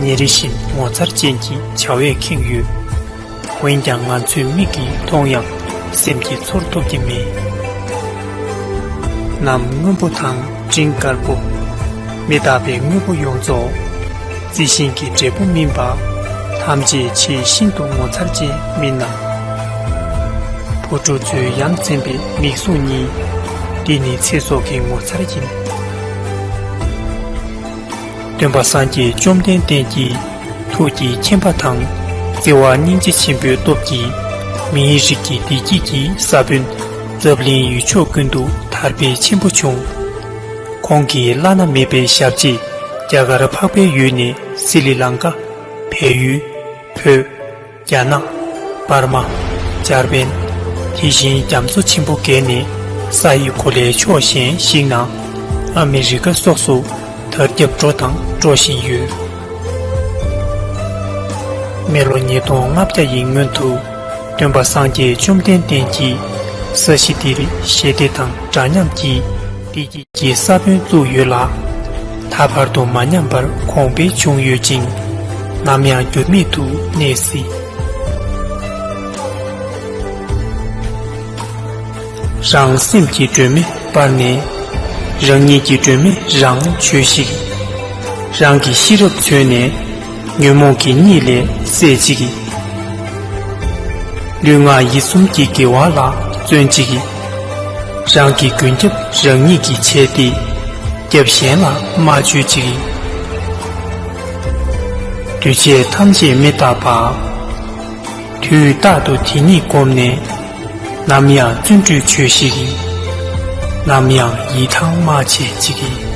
ཉིན་རེ་བཞིན་ངོ་མཚར་ཅན་གྱི་བྱ་བས་ཁེངས་ཡོད། འོན་ཀྱང་ང་ཚོའི་མིག་གིས་མཐོང་ཡང་སེམས་ཀྱིས་ཚོར་ཐུབ་ཀྱི་མེད། གནམ་སྔོན་པོ་དང་སྤྲིན་དཀར་པོ། མི་རྟག་པའི་དངོས་པོ་ཡོངས་རྫོགས། རྩི་ཤིང་གི་འབྲས་བུ་སྨིན་པ། ཐམས་ཅད་ཆེས་ཤིན་ཏུ་ངོ་མཚར་ཅན་མིན་ནམ། བུ་ཕྲུག་ཚོའི་ཡ་མཚན་པའི་མིག་ཟུང་གཉིས། འདི་ནི་ཚེ་སྲོག་གི་ངོ་མཚར་ཡིན། སྟོན་པ་སངས་རྒྱས་བཅོམ་ལྡན་འདས་ཀྱི་ཐུགས་ཀྱི་མཁྱེན་པ་དང་། བརྩེ་བ་སྙིང་རྗེ་ཆེན་པོའི་སྟོབས་ཀྱིས། མིའི་རིགས་ཀྱི་བདེ་སྐྱིད་ཀྱི་ས་བོན་འཛམ་གླིང་ཡུལ་ཕྱོགས་ཀུན་ཏུ་དར་སྤེལ་ཆེན་པོ་བྱུང་། ཁོང་གི་བླ་ན་མེད་པའི་ཞབས་རྗེས་རྒྱ་གར་འཕགས་པའི་ཡུལ་ནས་སི་རི་ལང་ཀ། བལ་ཡུལ། བོད། རྒྱ་ནག་པར་མ། འཇར་པན། དེ་བཞིན་རྒྱ་མཚོ་ཆེན་པོ་བརྒལ་ནས་ས་ཡི་གོ་ལའི་ཕྱོགས་གཞན་ཞིག་ན། ཨ་མི་རི་ཀ་སོགས་སུ་དར་ཁྱབ་འགྲོ་དང་འགྲོ་བཞིན་ཡོད། མི་ལོ་ཉིས་སྟོང་ལྔ་བརྒྱ་ཡི་སྔོན་དུ་སྟོན་པ་སངས་རྒྱས་བཅོམ་ལྡན་འདས་ཀྱིས་ས་གཞི་འདིར་ཞི་བདེ་དང་འདྲ་མཉམ་གྱི་བདེ་སྐྱིད་ཀྱི་ས་བོན་བཙུགས་ཡོད་ལ། ད་བར་དུ་མ་ཉམས་པར་གོང་འཕེལ་བྱུང་ཡོད་ཅིང་། ནམ་ཡང་འགྱུར་མེད་དུ་གནས་སྲིད། རང་སེམས་ཀྱི་སྒྲོན་མེ་སྤར་ནས། རང་ཉིད་ཀྱི་སྒྲོན་མེ་རང་བྱོས་ཤིག། རང་གི་ཤེས་རབ་མཚོན་ནས། ཉོན་མོངས་ཀྱི་གཉིད་ལས་སད་ཅིག། ལུས་ངག་ཡིད་གསུམ་གྱི་དགེ་བ་ལ་བརྩོན་ཅིག། རང་གི་མགོན་སྐྱབས་རང་ཉིད་ཀྱིས་བྱས་ཏེ། སྐྱབས་གཞན་ལ་མ་བཅོལ་ཅིག། འདུས་བྱས་ཐམས་ཅད་མི་རྟག་པ། དུས་རྟག་ཏུ་དེ་ཉིད་བསྒོམས་ནས། ནམ་ཡང་བརྩོན་འགྲུས་བྱོས་ཤིག། ནམ་ཡང་ཡིད་ཐང་མ་ཆད་ཅིག།